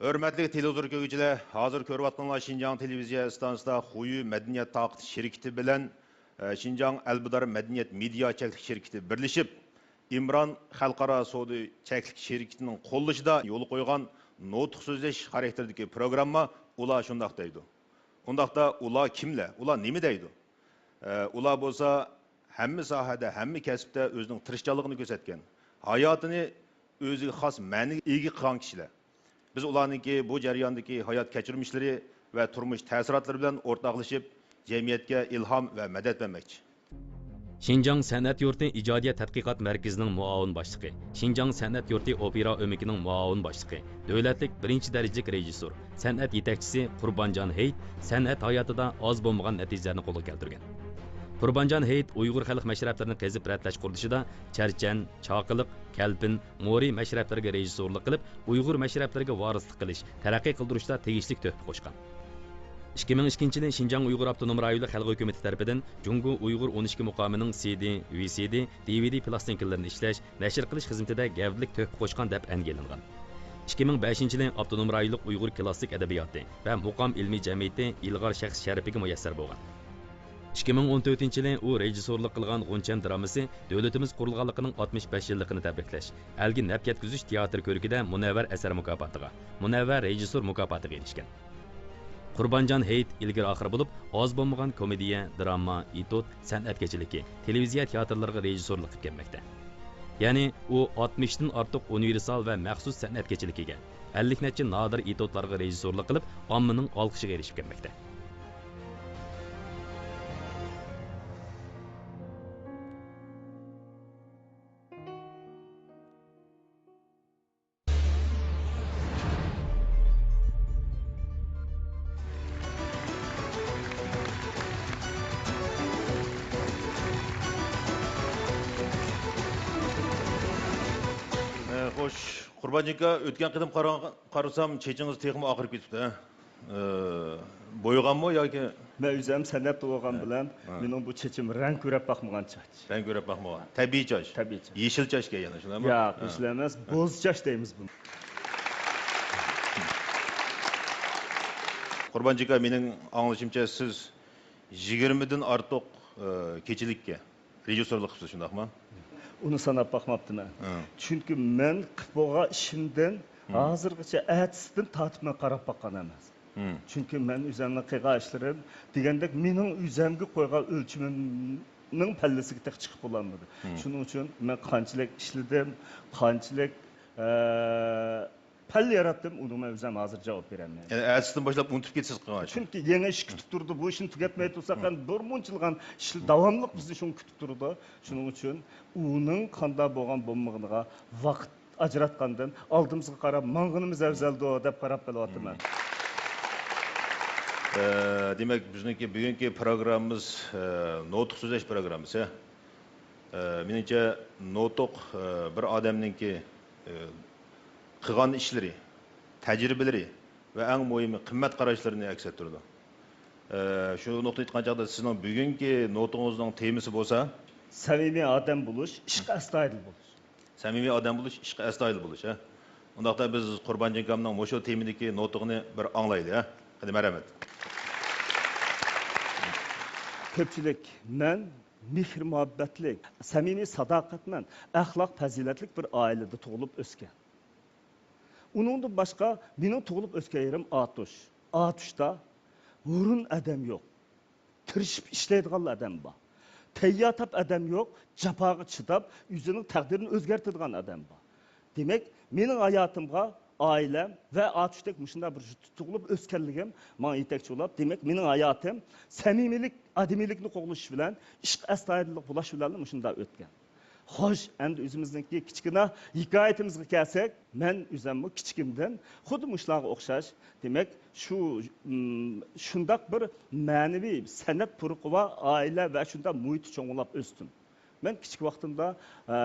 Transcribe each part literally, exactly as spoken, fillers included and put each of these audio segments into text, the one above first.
ھۆرمەتلىك تېلېۋىزور كۆرگۈچىلەر، ھازىر كۆرۈۋاتقىنىڭلار شىنجاڭ تېلېۋىزىيە ئىستانسىسىدا خۇيۈ مەدەنىيەت تارقىتىش شىركىتى بىلەن، ئە، شىنجاڭ ئەلبىدار مەدەنىيەت مېدىيا چەكلىك شىركىتى بىرلىشىپ، ئىمران خەلقئارا سودا چەكلىك شىركىتىنىڭ قوللىشىدا يولغا قويغان نۇتۇق سۆزلەش خاراكتېرىدىكى پروگرامما ئۇلار شۇنداق دەيدۇ. ئۇنداقتا ئۇلار كىملەر؟ ئۇلار نېمە دەيدۇ؟ ئە، ئۇلار بولسا ھەممە ساھەدە، ھەممە كەسىپتە ئۆزىنىڭ تىرىشچانلىقىنى كۆرسەتكەن، ھاياتىنى ئۆزىگە خاس مەنىگە ئىگە قىلغان كىشىلەر. بىز ئۇلارنىڭكى بۇ جەرياندىكى ھايات كەچۈرمىشلىرى ۋە تۇرمۇش تەسىراتلىرى بىلەن ئورتاقلىشىپ، جەمئىيەتكە ئىلھام ۋە مەدەت بەرمەكچى. شىنجاڭ سەنئەت يۇرتى ئىجادىيەت تەتقىقات مەركىزىنىڭ مۇئاۋىن باشلىقى، شىنجاڭ سەنئەت يۇرتى ئوپېرا ئۆمىكىنىڭ مۇئاۋىن باشلىقى، دۆلەتلىك بىرىنچى دەرىجىلىك رېژىسسور، سەنئەت يېتەكچىسى قۇربانجان ھېيت سەنئەت ھاياتىدا ئاز بولمىغان نەتىجىلەرنى قولغا كەلتۈرگەن. قۇربانجان ھېيت ئۇيغۇر خەلق مەشرەپلىرىنى قېزىپ رەتلەش قۇرۇلۇشىدا چەرچەن، چاقىلىق، كەلپىن، مورى مەشرەپلىرىگە رېژىسسورلۇق قىلىپ، ئۇيغۇر مەشرەپلىرىگە ۋارىسلىق قىلىش، تەرەققىي قىلدۇرۇشتا تېگىشلىك تۆھپە قوشقان. ئىككى مىڭ ئىككىنچى يىلى شىنجاڭ ئۇيغۇر ئاپتونوم رايونلۇق خەلق ھۆكۈمىتى تەرىپىدىن جۇڭگو ئۇيغۇر ئون ئىككى مۇقامىنىڭ سىدى، ۋىسىدى، دىۋىدى پىلاستىنكىلىرىنى ئىشلەش، نەشر قىلىش خىزمىتىدە گەۋدىلىك تۆھپە قوشقان دەپ ئەنگە ئېلىنغان. ئىككى مىڭ بەشىنچى يىلى ئاپتونوم رايونلۇق ئۇيغۇر كلاسسىك ئەدەبىياتى ۋە مۇقام ئىلمىي جەمئىيىتى ئىلغار شەخس شەرىپىگە مۇيەسسەر بولغان. ئىككى مىڭ ئون تۆتىنچى يىلى ئۇ رېژىسسورلۇق قىلغان غۇنچەن درامىسى دۆلىتىمىز قۇرۇلغانلىقىنىڭ ئاتمىش بەش يىللىقىنى تەبرىكلەش، ئەلگە نەپ يەتكۈزۈش تىياتىر كۆرىكىدە مۇنەۋۋەر ئەسەر مۇكاپاتىغا، مۇنەۋۋەر رېژىسسور مۇكاپاتىغا ئېرىشكەن. قۇربانجان ھېيت ئىلگىرى ئاخىر بولۇپ ئاز بولمىغان كومېدىيە، دراما، ئېتوت، سەنئەت كېچىلىكى، تېلېۋىزىيە تىياتىرلىرىغا رېژىسسورلۇق قىلىپ كەلمەكتە. يەنى ئۇ ئاتمىشتىن ئارتۇق ئۇنىۋېرسال ۋە مەخسۇس سەنئەت كېچىلىكىگە، ئەللىك نەچچە نادىر ئېتوتلارغا رېژىسسورلۇق قىلىپ، ئاممىنىڭ ئالقىشىغا ئېرىشىپ كەلمەكتە. ئە، خوش، قۇربانجان ئاكا، ئۆتكەن قېتىم قارىغان-، قارىسام، چېچىڭىز تېخىمۇ ئاقىرىپ كېتىپتۇ، ھە؟ ئە، بويىغانمۇ ياكى؟ مەن ئۆزۈم سەنئەتتە بولغان ھە. بىلەن ھە. مېنىڭ بۇ چېچىم رەڭ كۆرەپ باقمىغان چاچ. رەڭ كۆرەپ باقمىغان. تەبىئىي چاچ. تەبىئىي چاچ. يېشىل چاچكەن يەنە، شۇنداقمۇ؟ ياق، ھە. يېشىل ئەمەس، بوز چاچ دەيمىز بۇنى. قۇربانجان ئاكا، مېنىڭ ئاڭلىشىمچە، سىز يىگىرمىدىن ئارتۇق، ئە، كېچىلىككە رېژىسسورلۇق قىپسىز، شۇنداقمۇ؟ ئۇنى ساناپ باقماپتىمەن. ھە. چۈنكى مەن قىلىپ بولغان ئىشىمدىن ھە. ھازىرغىچە ئەتىسىدىن تارتىپ مەن قاراپ باققان ئەمەس. ھە. چۈنكى مەن ئۆزۈمنىڭ قىلغان ئىشلىرىم دېگەندەك مېنىڭ ئۆزۈمگە قويغان ئۆلچىمىمنىڭ پەللىسىگە تېخى چىقىپ بولالمىدى. ھە. شۇنىڭ ئۈچۈن مەن قانچىلىك ئىشلىدىم، قانچىلىك، ئە، پەل ياراتتىم، ئۇنىڭغا مەن ئۆزۈم ھازىر جاۋاب بېرەلمەيمەن. يەنى ئەتىسىدىن باشلاپ ئۇنتۇپ كېتىسىز قىلغان ئىشنى. چۈنكى يېڭى ئىش كۈتۈپ تۇرىدۇ، بۇ ئىشنى تۈگەتمەي تۇرساق، يەنە بىر مۇنچىلىغان ئىشلار داۋاملىق بىزنى شۇڭا كۈتۈپ تۇرىدۇ. شۇنىڭ ئۈچۈن ئۇنىڭ قانداق بولغان بولمىغىنىغا ۋاقىت ئاجراتقاندىن ئالدىمىزغا قاراپ ماڭغىنىمىز ئەۋزەلدۇ دەپ قاراپ قېلىۋاتىمەن. ئە، دېمەك، بىزنىڭكى بۈگۈنكى پروگراممىمىز، ئە، نۇتۇق سۆزلەش پروگراممىسى. ئە، مېنىڭچە، نۇتۇق، ئە، بىر ئادەمنىڭكى، ئە، قىلغان ئىشلىرى، تەجرىبىلىرى ۋە ئەڭ مۇھىمى قىممەت قاراشلىرىنى ئەكس ئەتتۈرىدۇ. ئە، شۇ نۇقتىدا ئېيتقان چاغدا سىزنىڭ بۈگۈنكى نۇتۇقىڭىزنىڭ تېمىسى بولسا؟ سەمىمىي ئادەم بولۇش، ئىشقا ئەستايىدىل بولۇش. سەمىمىي ئادەم بولۇش، ئىشقا ئەستايىدىل بولۇش، ھە؟ ئۇنداقتا بىز قۇربانجان ئاكامنىڭ مۇشۇ تېمىدىكى نۇتۇقىنى بىر ئاڭلايلى، ھە؟ قېنى، مەرھەمەت. كۆپچىلىك، مەن مېھىر-مۇھەببەتلىك، سەمىمىي، ساداقەتمەن، ئەخلاق پەزىلەتلىك بىر ئائىلىدە تۇغۇلۇپ ئۆسكەن. ئۇنىڭدىن باشقا مېنىڭ تۇغۇلۇپ ئۆسكەن يېرىم ئاتۇش. ئاتۇشتا ھۇرۇن ئادەم يوق. تىرىشىپ ئىشلەيدىغانلا ئادەم بار. تەييار تاپ ئادەم يوق، جاپاغا چىداپ، ئۆزىنىڭ تەقدىرىنى ئۆزگەرتىدىغان ئادەم بار. دېمەك، مېنىڭ ھاياتىمغا ئائىلەم ۋە ئاتۇشتەك مۇشۇنداق بىر يۇرتتا تۇغۇلۇپ ئۆسكەنلىكىم ماڭا يېتەكچى بولۇپ، دېمەك، مېنىڭ ھاياتىم سەمىمىيلىك، ئادىمىيلىكنى قوغلىشىش بىلەن، ئىشقا ئەستايىدىللىق بۇلاش بىلەنلا مۇشۇنداق ئۆتكەن. خوش، ئەمدى ئۆزىمىزنىڭكى كىچىككىنە ھېكايىتىمىزغا كەلسەك، مەن ئۆزۈممۇ كىچىكىمدىن خۇددى مۇشۇلارغا ئوخشاش، دېمەك، شۇ، ئىم، شۇنداق بىر مەنىۋى سەنئەت پۇرىقى بار ئائىلە ۋە شۇنداق مۇھىتتا چوڭ بولۇپ ئۆستۈم. مەن كىچىك ۋاقتىمدا، ئە،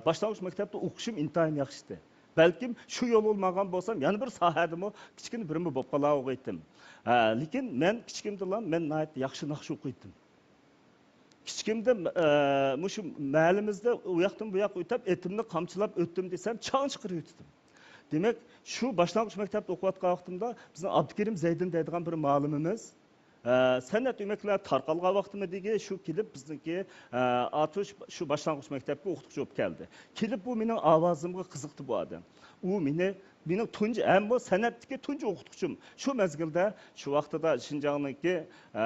باشلانغۇچ مەكتەپتە ئوقۇشۇم ئىنتايىن ياخشى ئىدى. بەلكىم شۇ يول بولمىغان بولسام، يەنە بىر ساھەدىمۇ كىچىككىنە بىرىمۇ بولۇپ قالاۋۇغىتتىم. ھە، لېكىن مەن كىچىكىمدىلا مەن ناھايىتى ياخشى ناخشا ئوقۇيتتىم. كىچىكىمدە، ئە، مۇشۇ مەھەللىمىزدە ئۇ ياقتىن بۇ ياققا ئۆتۈپ، ئېتىمنى قامچىلاپ ئۆتتۈم دېسەم، چاڭ چىقىرىۋېتىتتىم. دېمەك، شۇ باشلانغۇچ مەكتەپتە ئوقۇۋاتقان ۋاقتىمدا بىزنىڭ ئابدۇكېرىم زەيدىن دەيدىغان بىر مۇئەللىمىمىز، ئە، سەنئەت ئۆمەكلەر تارقالغان ۋاقتىمىدىكى شۇ كېلىپ بىزنىڭكى، ئە، ئاتۇش شۇ باشلانغۇچ مەكتەپكە ئوقۇتقۇچى بولۇپ كەلدى. كېلىپ بۇ مېنىڭ ئاۋازىمغا قىزىقتى بۇ ئادەم. ئۇ مېنى، مېنىڭ تۇنجى، ھەم بۇ سەنئەتتىكى تۇنجى ئوقۇتقۇچىم. شۇ مەزگىلدە، شۇ ۋاقتىدا شىنجاڭنىڭكى، ئە،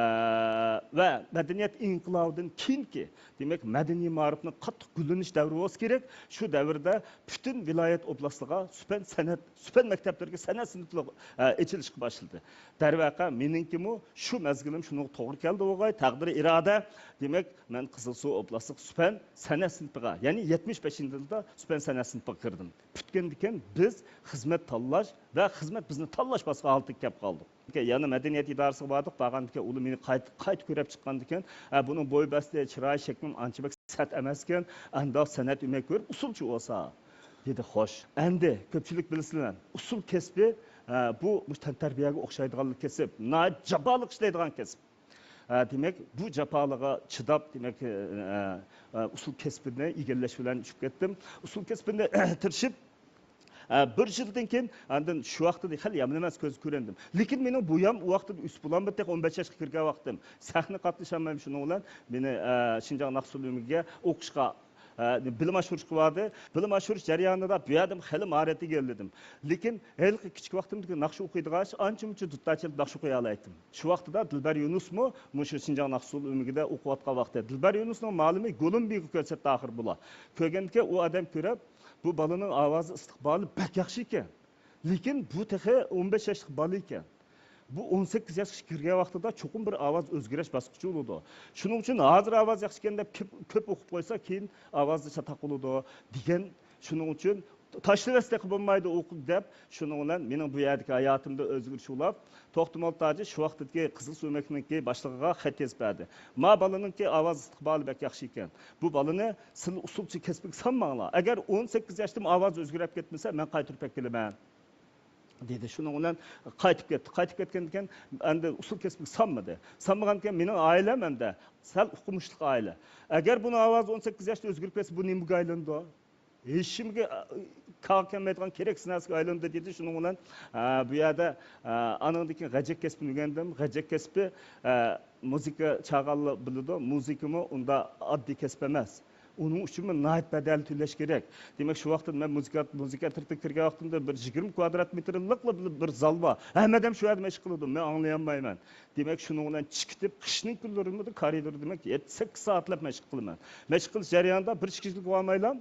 ۋە مەدەنىيەت ئىنقىلابىدىن كېيىنكى، دېمەك، مەدەنىي مائارىپنىڭ قاتتىق گۈللىنىش دەۋرى بولسا كېرەك. شۇ دەۋردە پۈتۈن ۋىلايەت ئوبلاستىغا سۈپەن سەنئەت، سۈپەن مەكتەپلىرىگە سەنئەت سىنىپلىرى، ئە، ئېچىلىشقا باشلىدى. دەرۋەقە، مېنىڭكىمۇ شۇ مەزگىلىم شۇنىڭغا توغرا كەلدى بولغاي، تەقدىرى ئىرادە. دېمەك، مەن قىزىلسۇ ئوبلاستلىق سۈپەن سەنئەت سىنىپىغا، يەنى يەتمىش بەشىنچى يىلدا سۈپەن سەنئەت سىنىپىغا كىردىم. پۈتكەندىكىن بىز خىزمەت تاللاش ۋە خىزمەت بىزنى تاللاش باسقان ھالىتىگە كەپ قالدۇق. يەنە مەدەنىيەت ئىدارىسىگە باردۇق، بارغاندىكىن ئۇلار مېنى قايتا، قايتا كۆرۈپ چىققاندىكىن، «ھە، بۇنىڭ بوي بەستى، چىرايى، شەكلىمۇ ئانچە بەك سەت ئەمەسكەن، ئەمدى سەنئەت ئۆمەك كۆرۈپ ئۇسسۇلچى بولسا.» دېدى. خوش. ئەمدى كۆپچىلىك بىلسىلەر، ئۇسسۇل كەسپى، ھە، بۇ، بۇ تەنتەربىيەگە ئوخشايدىغانلا كەسىپ، ناھايىتى جاپالىق ئىشلەيدىغان كەسىپ. ھە، دېمەك، بۇ جاپالىققا چىداپ، دېمەك، ھە، ھە، ئۇسسۇل كەسپىنى ئىگىلەش بىلەن چۈشۈپ كەتتىم. ئۇسسۇل كەسپىنى تىرىشىپ، ئە، بىر يىلدىن كېيىن، ئاندىن شۇ ۋاقىتتا خېلى يامان ئەمەس كۆزگە كۆرۈندۈم. لېكىن مېنىڭ بويام ئۇ ۋاقىتتا ئۆسۈپ بولالمىدى، تېخى ئون بەش ياشقا كىرگەن ۋاقتىم. سەھنە قاتنىشالمايمەن، شۇنىڭ بىلەن مېنى، ئە، شىنجاڭ ناخشا ئۇلۇمىگە ئوقۇشقا، ئە، بىلىم ئاشۇرۇشقا بەردى. بىلىم ئاشۇرۇش جەريانىدا بۇ يەردىمۇ خېلى ماھارەت ئىگىلىدىم. لېكىن ھېلىقى كىچىك ۋاقتىمدىكى ناخشا ئوقۇيدىغان ئانچە-مۇنچە دۇتارچىلىق ناخشا ئوقۇيالايتتىم. شۇ ۋاقتىدا دىلبەر يۇنۇسمۇ مۇشۇ شىنجاڭ ناخشا ئۇلۇمىگىدە ئوقۇۋاتقان ۋاقتى. دىلبەر يۇنۇسنىڭ مۇئەللىمى گولۇمبىگا كۆرسەتتى ئاخىر بۇلار. كۆرگەندىكىن ئۇ ئادەم كۆرۈپ، بۇ بالىنىڭ ئاۋازى، ئىستىقبالى بەك ياخشى ئىكەن. لېكىن بۇ تېخى ئون بەش ياشلىق بالا ئىكەن. بۇ ئون سەككىز ياشقا كىرگەن ۋاقتىدا چوقۇم بىر ئاۋاز ئۆزگىرىش باسقۇچى بولىدۇ. شۇنىڭ ئۈچۈن ھازىر ئاۋاز ياخشى ئىكەن دەپ كۆپ، كۆپ ئوقۇپ قويسا، كېيىن ئاۋازى چاتاق بولىدۇ، دېگەن. شۇنىڭ ئۈچۈن تاشلىۋەتسە تېخى بولمايدۇ ئوقۇپ دەپ، شۇنىڭ بىلەن مېنىڭ بۇ يەردىكى ھاياتىمدا ئۆزگىرىش بولۇپ، توختىمال تاجى شۇ ۋاقىتتىكى قىزىل سۆمەكنىڭكى باشلىقىغا خەت يېزىپ بەردى. ما بالىنىڭكى ئاۋاز ئىستىقبالى بەك ياخشى ئىكەن. بۇ بالىنى سىلى ئۇسسۇلچى كەسپىگە سالماڭلار. ئەگەر ئون سەككىز ياشتىمۇ ئاۋازى ئۆزگىرىپ كەتمىسە، مەن قايتۇرۇپ ئەكېلىمەن، دېدى. شۇنىڭ بىلەن قايتىپ كەتتى. قايتىپ كەتكەندىكىن ئەمدى ئۇسسۇل كەسپىگە سالمىدى. سالمىغاندىكىن مېنىڭ ئائىلەم ئەمدى سەل ئوقۇمۇشلۇق ئائىلە. ئەگەر بۇنىڭ ئاۋازى ئون سەككىز ياشتا ئۆزگىرىپ كەتسە، بۇ نېمىگە ئايلىنىدۇ؟ ھېچنېمىگە، ئە، كارغا كەلمەيدىغان كېرەكسىز نەرسىگە ئايلاندى، دېدى. شۇنىڭ بىلەن، ئە، بۇ يەردە، ئە، ئاندىن كېيىن غەجەك كەسپىنى ئۆگەندىم. غەجەك كەسپى، ئە، مۇزىكا چالغانلار بىلىدۇ. مۇزىكىمۇ ئۇنداق ئاددىي كەسىپ ئەمەس. ئۇنىڭ ئۈچۈنمۇ ناھايىتى بەدەل تۆلەش كېرەك. دېمەك، شۇ ۋاقىتتا مەن مۇزىكا، مۇزىكا ئىنستىتۇتىغا كىرگەن ۋاقتىمدا بىر يىگىرمە كۋادرات مېتىرلىقلا بىر، بىر زال بار. ھەممە ئادەم شۇ يەردە مەشىق قىلىدۇ. مەن ئاڭلىيالمايمەن. دېمەك، شۇنىڭ بىلەن چىقىپ، قىشنىڭ كۈنلىرىمۇ كارىدوردا، دېمەك، يەتتە، سەككىز سائەتلەپ مەشىق قىلىمەن. مەشىق قىلىش جەريانىدا بىر ئىككى يىلغا بارمايلا،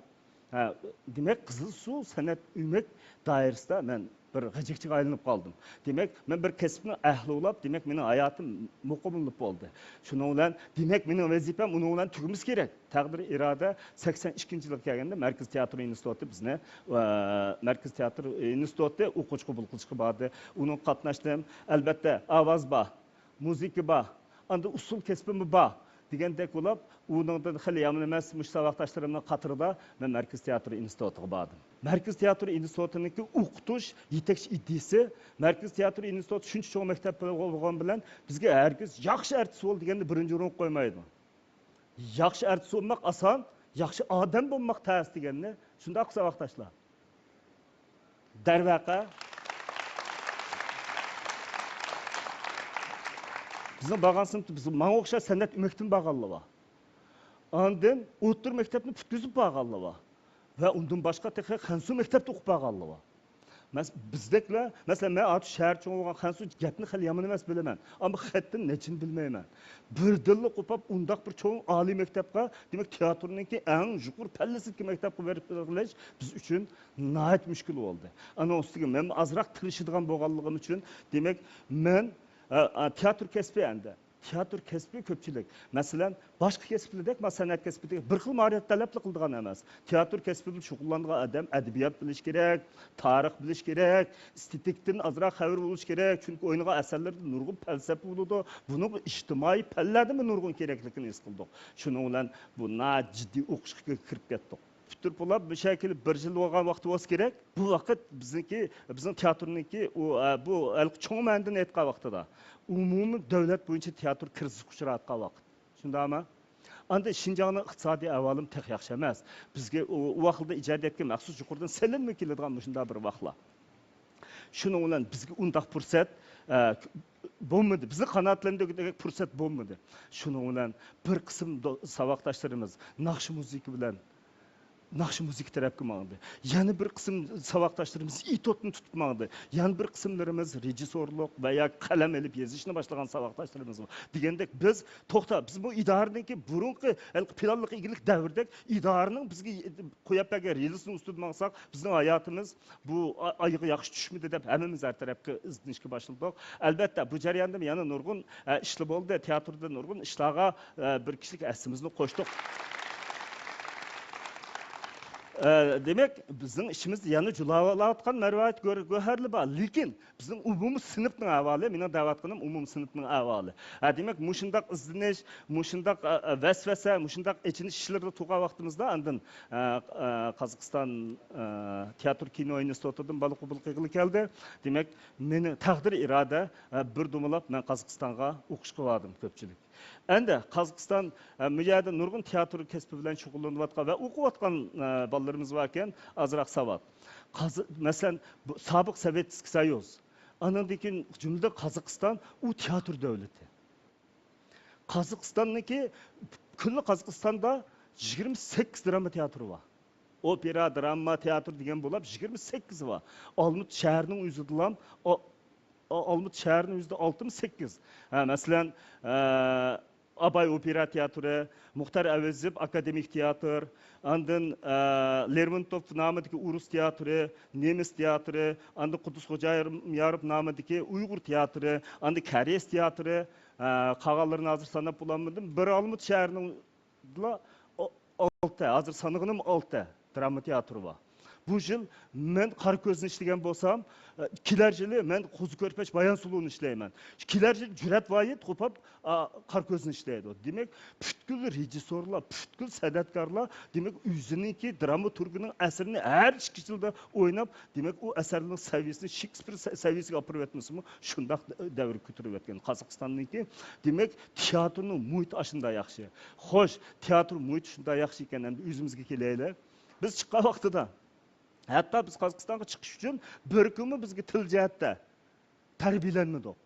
ھە، دېمەك، قىزىلسۇ سەنئەت ئۆمەك دائىرىسىدا مەن بىر غېجەكچىگە ئايلىنىپ قالدىم. دېمەك، مەن بىر كەسىپنىڭ ئەھلى بولاپ، دېمەك، مېنىڭ ھاياتىم مۇقىملىنىپ بولدى. شۇنىڭ بىلەن، دېمەك، مېنىڭ ۋەزىپەم ئۇنىڭ بىلەن تۈگىمىسى كېرەك. تەقدىر ئىرادە سەكسەن ئىككىنچى يىلغا كەلگەندە مەركىزىي تىياتىر ئىنستىتۇتى بىزنى، ئە، مەركىزىي تىياتىر ئىنستىتۇتى ئوقۇغۇچى قوبۇل قىلىشقا باردى. ئۇنىڭغا قاتناشتىم. ئەلۋەتتە، ئاۋاز بار، مۇزىكا بار، ئاندىن ئۇسسۇل كەسپىمۇ بار دېگەندەك بولۇپ، ئۇنىڭدىن خېلى يامان ئەمەس، مۇشۇ ساۋاقداشلىرىمنىڭ قاتىرىدا مەن مەركىزىي تىياتىر ئىنستىتۇتىغا باردىم. مەركىزىي تىياتىر ئىنستىتۇتىنىڭكى ئوقۇتۇش يېتەكچى ئىدىيىسى، مەركىزىي تىياتىر ئىنستىتۇتى شۇنچە چوڭ مەكتەپ بولغان بىلەن بىزگە ھەرگىز ياخشى ئارتىس بول دېگەندە بىرىنچى ئورۇنغا قويمايدۇ. ياخشى ئارتىس بولماق ئاسان، ياخشى ئادەم بولماق تەس دېگەننى، شۇنداق ساۋاقداشلار. دەرۋەقە، بىزنىڭ بارغان سىنىپتا بىز، ماڭا ئوخشاش سەنئەت ئۆمەكتىن بارغانلار بار. ئاندىن ئوتتۇرا مەكتەپنى پۈتكۈزۈپ بارغانلار بار. ۋە ئۇندىن باشقا تېخى خەنسۇ مەكتەپتە ئوقۇپ بارغانلار بار. مەس-، بىزدەكلەر، مەسىلەن، مەن ئاتۇش شەھەر چوڭ بولغان خەنسۇ گەپنى خېلى يامان ئەمەس بىلىمەن. ئەمما خەتتىن نەچچىنى بىلمەيمەن. بىردىنلا قوپاپ ئۇنداق بىر چوڭ ئالىي مەكتەپكە، دېمەك، تىياتىرنىڭكى ئەڭ يۇقىرى پەللىسىدىكى مەكتەپكە بېرىپ قېلىش بىز ئۈچۈن ناھايىتى مۈشكۈل بولدى. ئانىڭ ئۈستىگە مەن ئازراق تىرىشىدىغان بولغانلىقىم ئۈچۈن، دېمەك، مەن، ئە، ئە، تىياتىر كەسپى ئەمدى. تىياتىر كەسپى كۆپچىلىك. مەسىلەن، باشقا كەسىپلەردەك، مە-، سەنئەت كەسپىدەك بىر خىل ماھارەت تەلەپلا قىلىدىغان ئەمەس. تىياتىر كەسپى بىلەن شۇغۇللانىدىغان ئادەم ئەدەبىيات بىلىشى كېرەك، تارىخ بىلىشى كېرەك، ئېستېتىكىدىن ئازراق خەۋىرى بولۇشى كېرەك. چۈنكى ئوينىغان ئەسەرلىرىدە نۇرغۇن پەلسەپە بولىدۇ. بۇنىڭ ئىجتىمائىي پەنلەردىنمۇ نۇرغۇن كېرەكلىكىنى ھېس قىلدۇق. شۇنىڭ بىلەن بۇ ناھايىتى جىددىي ئوقۇشقا كىرىپ كەتتۇق. پۈتتۈرۈپ بولاپ، مۇشۇ كېلىپ بىر يىل بولغان ۋاقتى بولسا كېرەك. بۇ ۋاقىت بىزنىڭكى، بىزنىڭ تىياتىرنىڭكى ئۇ، ئە، بۇ ھېلىقى چوڭ مەنىدىن ئېيتقان ۋاقتىدا ئومۇمىي دۆلەت بويىچە تىياتىر كىرىزىسقا ئۇچراۋاتقان ۋاقىت. شۇنداقمۇ؟ ئاندىن شىنجاڭنىڭ ئىقتىسادىي ئەھۋالىمۇ تېخى ياخشى ئەمەس. بىزگە ئۇ، ئۇ ۋاقىتتا ئىجادىيەتكە مەخسۇس يۇقىرىدىن سېلىنما كېلىدىغان مۇشۇنداق بىر ۋاقىتلار. شۇنىڭ بىلەن بىزگە ئۇنداق پۇرسەت، ئە، بولمىدى. بىزنى قانائەتلەندۈرگۈدەك پۇرسەت بولمىدى. شۇنىڭ بىلەن بىر قىسىم دو-، ساۋاقداشلىرىمىز ناخشا مۇزىكا بىلەن، ناخشا مۇزىكا تەرەپكە ماڭدى. يەنە بىر قىسىم ساۋاقداشلىرىمىز ئېتوتنى تۇتۇپ ماڭدى. يەنە بىر قىسىملىرىمىز رېژىسسورلۇق ۋە يا قەلەم ئېلىپ يېزىشنى باشلىغان ساۋاقداشلىرىمىز بار. دېگەندەك بىز، توختا، بىز بۇ ئىدارىنىڭكى بۇرۇنقى ھېلىقى پىلانلىق ئىگىلىك دەۋرىدەك ئىدارىنىڭ بىزگە قويۇپ بەرگەن رېلىسىنىڭ ئۈستىدە ماڭساق، بىزنىڭ ھاياتىمىز بۇ ئا-، ئايىغى ياخشى چۈشمىدى دەپ ھەممىمىز ھەر تەرەپكە ئىزدىنىشكە باشلىدۇق. ئەلبەتتە، بۇ جەرياندا يەنە نۇرغۇن، ئە، ئىشلار بولدى. تىياتىردا نۇرغۇن ئىشلارغا، ئە، بىر كىشىلىك ھەسسىمىزنى قوشتۇق. ئە، دېمەك، بىزنىڭ ئىچىمىزدە يەنە جۇلاۋالاۋاتقان مەرۋايىت گۆ-، گۆھەرلىرى بار. لېكىن بىزنىڭ ئومۇمىي سىنىپنىڭ ئەھۋالى، مېنىڭ دەۋاتقىنىم ئومۇمىي سىنىپنىڭ ئەھۋالى. ھە، دېمەك، مۇشۇنداق ئىزدىنىش، مۇشۇنداق، ئە، ئە، ۋەسۋەسە، مۇشۇنداق ئېچىنىش ئىشلىرىدا تۇرغان ۋاقتىمىزدا ئاندىن، ئە، ئە، قازاقىستان، ئە، تىياتىر كىنو ئىنستىتۇتىدىن بالا قوبۇل قىلغىلى كەلدى. دېمەك، مېنى تەقدىر ئىرادە، ئە، بىر دومىلاپ مەن قازاقىستانغا ئوقۇشقا باردىم كۆپچىلىك. ئەندى قازاقىستان، ئە، بۇ يەردە نۇرغۇن تىياتىر كەسپى بىلەن شۇغۇللىنىۋاتقان ۋە ئوقۇۋاتقان، ئە، بالىلىرىمىز باركەن، ئازراق ساۋات. قازا-، مەسىلەن، بۇ سابىق سوۋېتسكىي سويۇز، ئانىڭدىن كېيىن جۈملىدىن قازاقىستان، ئۇ تىياتىر دۆلىتى. قازاقىستاننىڭكى، كۈللى قازاقىستاندا يىگىرمە سەككىز دراما تىياتىرى بار. ئوپېرا، دراما تىياتىرى دېگەن بولاپ يىگىرمە سەككىز بار. ئالمۇتا شەھىرىنىڭ ئۆزىدىلا، ئا-، ئا-، ئالمۇتا شەھىرىنىڭ ئۆزىدە ئالتە مۇ سەككىز. ھە، مەسىلەن، ئە، ئاباي ئوپېرا تىياتىرى، مۇختار ئەۋەزوف ئاكادېمىك تىياتىر، ئاندىن، ئە، لېرمونتوف نامىدىكى ئورۇس تىياتىرى، نېمىس تىياتىرى، ئاندىن قۇددۇس خوجاياروف نامىدىكى ئۇيغۇر تىياتىرى، ئاندىن كارىيېس تىياتىرى، ئە، قالغانلىرىنى ھازىر ساناپ بولالمىدىم. بىر ئالمۇتا شەھىرىنىڭ ئا-، ئالتە، ھازىر سانىغىنىم ئالتە دراما تىياتىرى بار. بۇ يىل مەن قارا كۆزنى ئىشلىگەن بولسام، ئە، كېلەر يىلى مەن قوزا كۆرپەش بايان سولۇنى ئىشلەيمەن. كېلەر يىلى جۈرئەت ۋاھىت قوپاپ، ئا، قارا كۆزنى ئىشلەيدۇ. دېمەك، پۈتكۈل رېژىسسورلار، پۈتكۈل سەنئەتكارلار، دېمەك، ئۆزىنىڭكى دراماتورگىنىڭ ئەسىرىنى ھەر ئىككى يىلدا ئويناپ، دېمەك، ئۇ ئەسەرنىڭ سەۋىيەسىنى شېكسپىر سە-، سەۋىيەسىگە ئاپىرىۋەتمىسىمۇ، شۇنداق دەۋر كۆتۈرۈۋەتكەن. قازاقىستاننىڭكى، دېمەك، تىياتىرنىڭ مۇھىتى ئاشۇنداق ياخشى. خوش، تىياتىر مۇھىتى شۇنداق ياخشى ئىكەن، ئەمدى ئۆزىمىزگە كېلەيلى. بىز چىققان ۋاقتىدا، ھەتتا بىز قازاقىستانغا چىقىش ئۈچۈن بىر كۈنمۇ بىزگە تىل جەھەتتە تەربىيەلەنمىدۇق.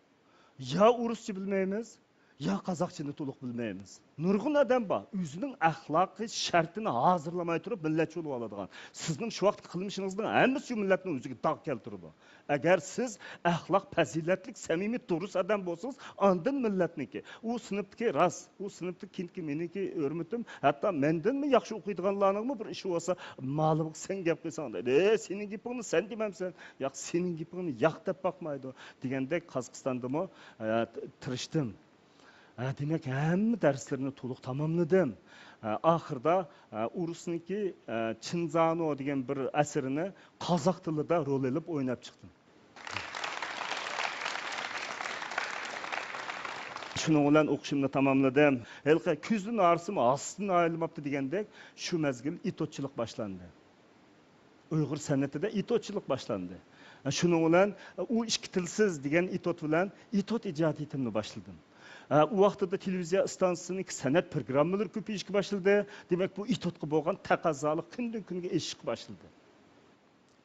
يا ئورۇسچە بىلمەيمىز، يا قازاقچىنى تولۇق بىلمەيمىز. نۇرغۇن ئادەم بار، ئۆزىنىڭ ئەخلاقىي شەرتىنى ھازىرلىماي تۇرۇپ مىللەتچى بولۇۋالىدىغان. سىزنىڭ شۇ ۋاقىتقى قىلمىشىڭىزنىڭ ھەممىسى شۇ مىللەتنىڭ ئۆزىگە داغ كەلتۈرىدۇ. ئەگەر سىز ئەخلاق پەزىلەتلىك، سەمىمىي، دۇرۇس ئادەم بولسىڭىز، ئاندىن مىللەتنىڭكى. ئۇ سىنىپتىكى راست، ئۇ سىنىپتا كېيىنكى مېنىڭكى ھۆرمىتىم، ھەتتا مەندىنمۇ ياخشى ئوقۇيدىغانلارنىڭمۇ بىر ئىشى بولسا، مالىمغا سەن گەپ قىلساڭ دەيدۇ. ئەي، سېنىڭ گېپىڭنى سەن دېمەمسەن. ياق، سېنىڭ گېپىڭنى ياق دەپ باقمايدۇ. دېگەندەك قازاقىستاندىمۇ، ئە، تىرىشتىم. ئە، دېمەك، ھەممە دەرسلىرىنى تولۇق تاماملىدىم. ئە، ئاخىرىدا، ئە، ئورۇسنىڭكى، ئە، چىنزانو دېگەن بىر ئەسىرىنى قازاق تىلىدا رول ئېلىپ ئويناپ چىقتىم. شۇنىڭ بىلەن ئوقۇشۇمنى تاماملىدىم. ھېلىقى كۈزدىن ھارسىمۇ ئاستىن ئايلىماپتۇ دېگەندەك، شۇ مەزگىل ئېتوتچىلىق باشلاندى. ئۇيغۇر سەنئىتىدە ئېتوتچىلىق باشلاندى. شۇنىڭ بىلەن ئۇ ئىككى تىلسىز دېگەن ئېتوت بىلەن ئېتوت ئىجادىيىتىمنى باشلىدىم. ئۇ ۋاقتىدا تېلېۋىزىيە ئىستانسىسىنىڭ سەنئەت پروگراممىلىرى كۆپىيىشكە باشلىدى. دېمەك، بۇ ئېتوتقا بولغان تەقەززالىق كۈندىن كۈنگە ئېشىشقا باشلىدى.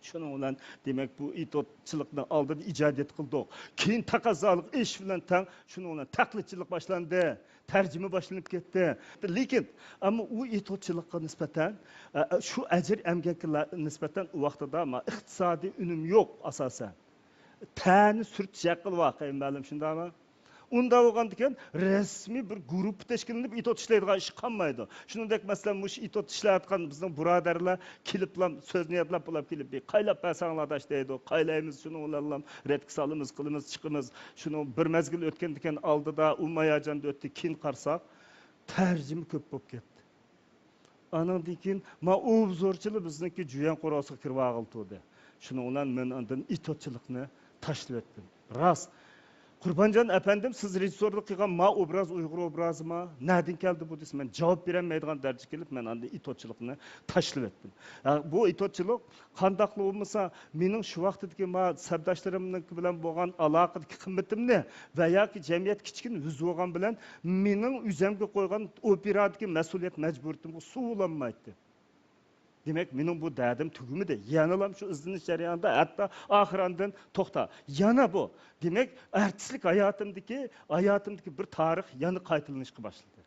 شۇنىڭ بىلەن، دېمەك، بۇ ئېتوتچىلىقنى ئالدىدا ئىجادىيەت قىلدۇق. كېيىن تەقەززالىق ئېشىش بىلەن تەڭ، شۇنىڭ بىلەن تەقلىدچىلىق باشلاندى، تەرجىمە باشلىنىپ كەتتى. لېكىن، ئەمما ئۇ ئېتوتچىلىققا نىسبەتەن، ئە، ئە، شۇ ئەجىر ئەمگەككە نىسبەتەن ئۇ ۋاقتىدا ما-، ئىقتىسادىي ئۈنۈم يوق ئاساسەن. تەنە سۈرتۈش ھەققى بار، قېيىنمۇئەللىم، شۇنداقمۇ؟ ئۇنداق بولغاندىكىن، رەسمىي بىر گۇرۇپپا تەشكىللىنىپ، ئېتوت ئىشلەيدىغان ئىش قالمايدۇ. شۇنىڭدەك، مەسىلەن، مۇشۇ ئېتوت ئىشلەۋاتقان بىزنىڭ بۇرادەرلەر كېلىپلا سۆزنى يادلاپ، بولاپ كېلىپ، «بىر قايلاپ بەرسەڭلار، ئاداش» دەيدۇ. قايلايمىز، شۇنىڭ بىلەنلا رەتكە سالىمىز، قىلىمىز، چىقىمىز. شۇنىڭ بىر مەزگىل ئۆتكەندىكىن، ئالدىدا ئۇ ماياجاندا ئۆتتى، كېيىن قارىساق، تەرجىمە كۆپ بولۇپ كەتتى. ئانىڭدىن كېيىن ما ئوبزورچىلار بىزنىڭكى جۈيەن قورۇسىغا كىرىۋالغىلى تۇردى. شۇنىڭ بىلەن مەن ئاندىن ئېتوتچىلىقنى تاشلىۋەتتىم. راست، قۇربانجان ئەپەندىم، سىز رېژىسسورلۇق قىلغان ما ئوبراز ئۇيغۇر ئوبرازىما؟ نەدىن كەلدى بۇ؟ دېسە، مەن جاۋاب بېرەلمەيدىغان دەرىجىگە كېلىپ، مەن ئاندىن ئېتوتچىلىقنى تاشلىۋەتتىم. ھە، بۇ ئېتوتچىلىق قانداقلا بولمىسا، مېنىڭ شۇ ۋاقتىدىكى ما سەپداشلىرىمنىڭكى بىلەن بولغان ئالاقىدىكى قىممىتىمنى ۋە ياكى جەمئىيەت كىچىككىنە يۈز بولغان بىلەن مېنىڭ ئۆزۈمگە قويغان ئوپېرادىكى مەسئۇلىيەت مەجبۇرىيىتىمگە سۇ بولالمايتتى. دېمەك، مېنىڭ بۇ دەردىم تۈگىمىدى. يەنىلا شۇ ئىزدىنىش جەريانىدا، ھەتتا ئاخىر ئاندىن توختا، يەنە بۇ. دېمەك، ئارتىسلىق ھاياتىمدىكى، ھاياتىمدىكى بىر تارىخ يەنە قايتىلىنىشقا باشلىدى.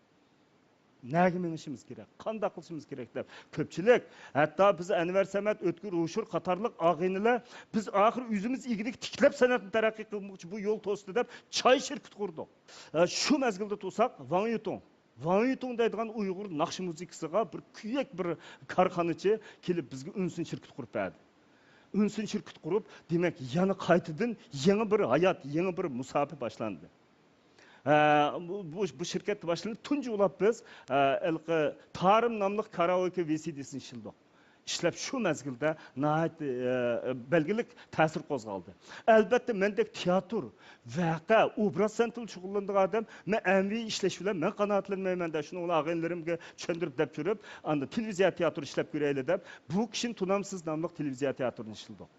نەگە مېڭىشىمىز كېرەك؟ قانداق قىلىشىمىز كېرەك دەپ كۆپچىلىك، ھەتتا بىز ئەنۋەر سەمەت، ئۆتكۈر ھوشۇر قاتارلىق ئاغىنىلەر، بىز ئاخىر ئۆزىمىز ئىگىلىك تىكلەپ سەنئەتنى تەرەققىي قىلماقچى، بۇ يول توستى دەپ چاي شىركىتى قۇردۇق. ئە، شۇ مەزگىلدە تۇرساق، ۋاڭ يۇتۇڭ، ۋاڭ يۇتۇڭ دەيدىغان ئۇيغۇر ناخشا مۇزىكىسىغا بىر كۈيەك بىر كارخانىچى كېلىپ بىزگە ئۈنسىن شىركىتى قۇرۇپ بەردى. ئۈنسىن شىركىتى قۇرۇپ، دېمەك، يەنە قايتىدىن يېڭى بىر ھايات، يېڭى بىر مۇساپە باشلاندى. ئە، بۇ، بۇ، بۇ شىركەتتە باشلىنىپ، تۇنجى بولۇپ بىز، ئە، ھېلىقى تارىم ناملىق كارائوكې ۋى سى دىسىنى ئىشلىدۇق. ئىشلەپ، شۇ مەزگىلدە ناھايىتى، ئە، بەلگىلىك تەسىر قوزغالدى. ئەلبەتتە، مەندەك تىياتىر، ۋەقە، ئوبراز سەنئىتى بىلەن شۇغۇللىنىدىغان ئادەم، مەن ئەمەۋى ئىشلەش بىلەن مەن قانائەتلەنمەيمەن دە، شۇنىڭ بىلەن ئاغىنىلىرىمگە چۈشەندۈرۈپ دەپ يۈرۈپ، ئاندىن تېلېۋىزىيە تىياتىرى ئىشلەپ كۆرەيلى دەپ، بۇ كىشىنى تونامسىز ناملىق تېلېۋىزىيە تىياتىرىنى ئىشلىدۇق.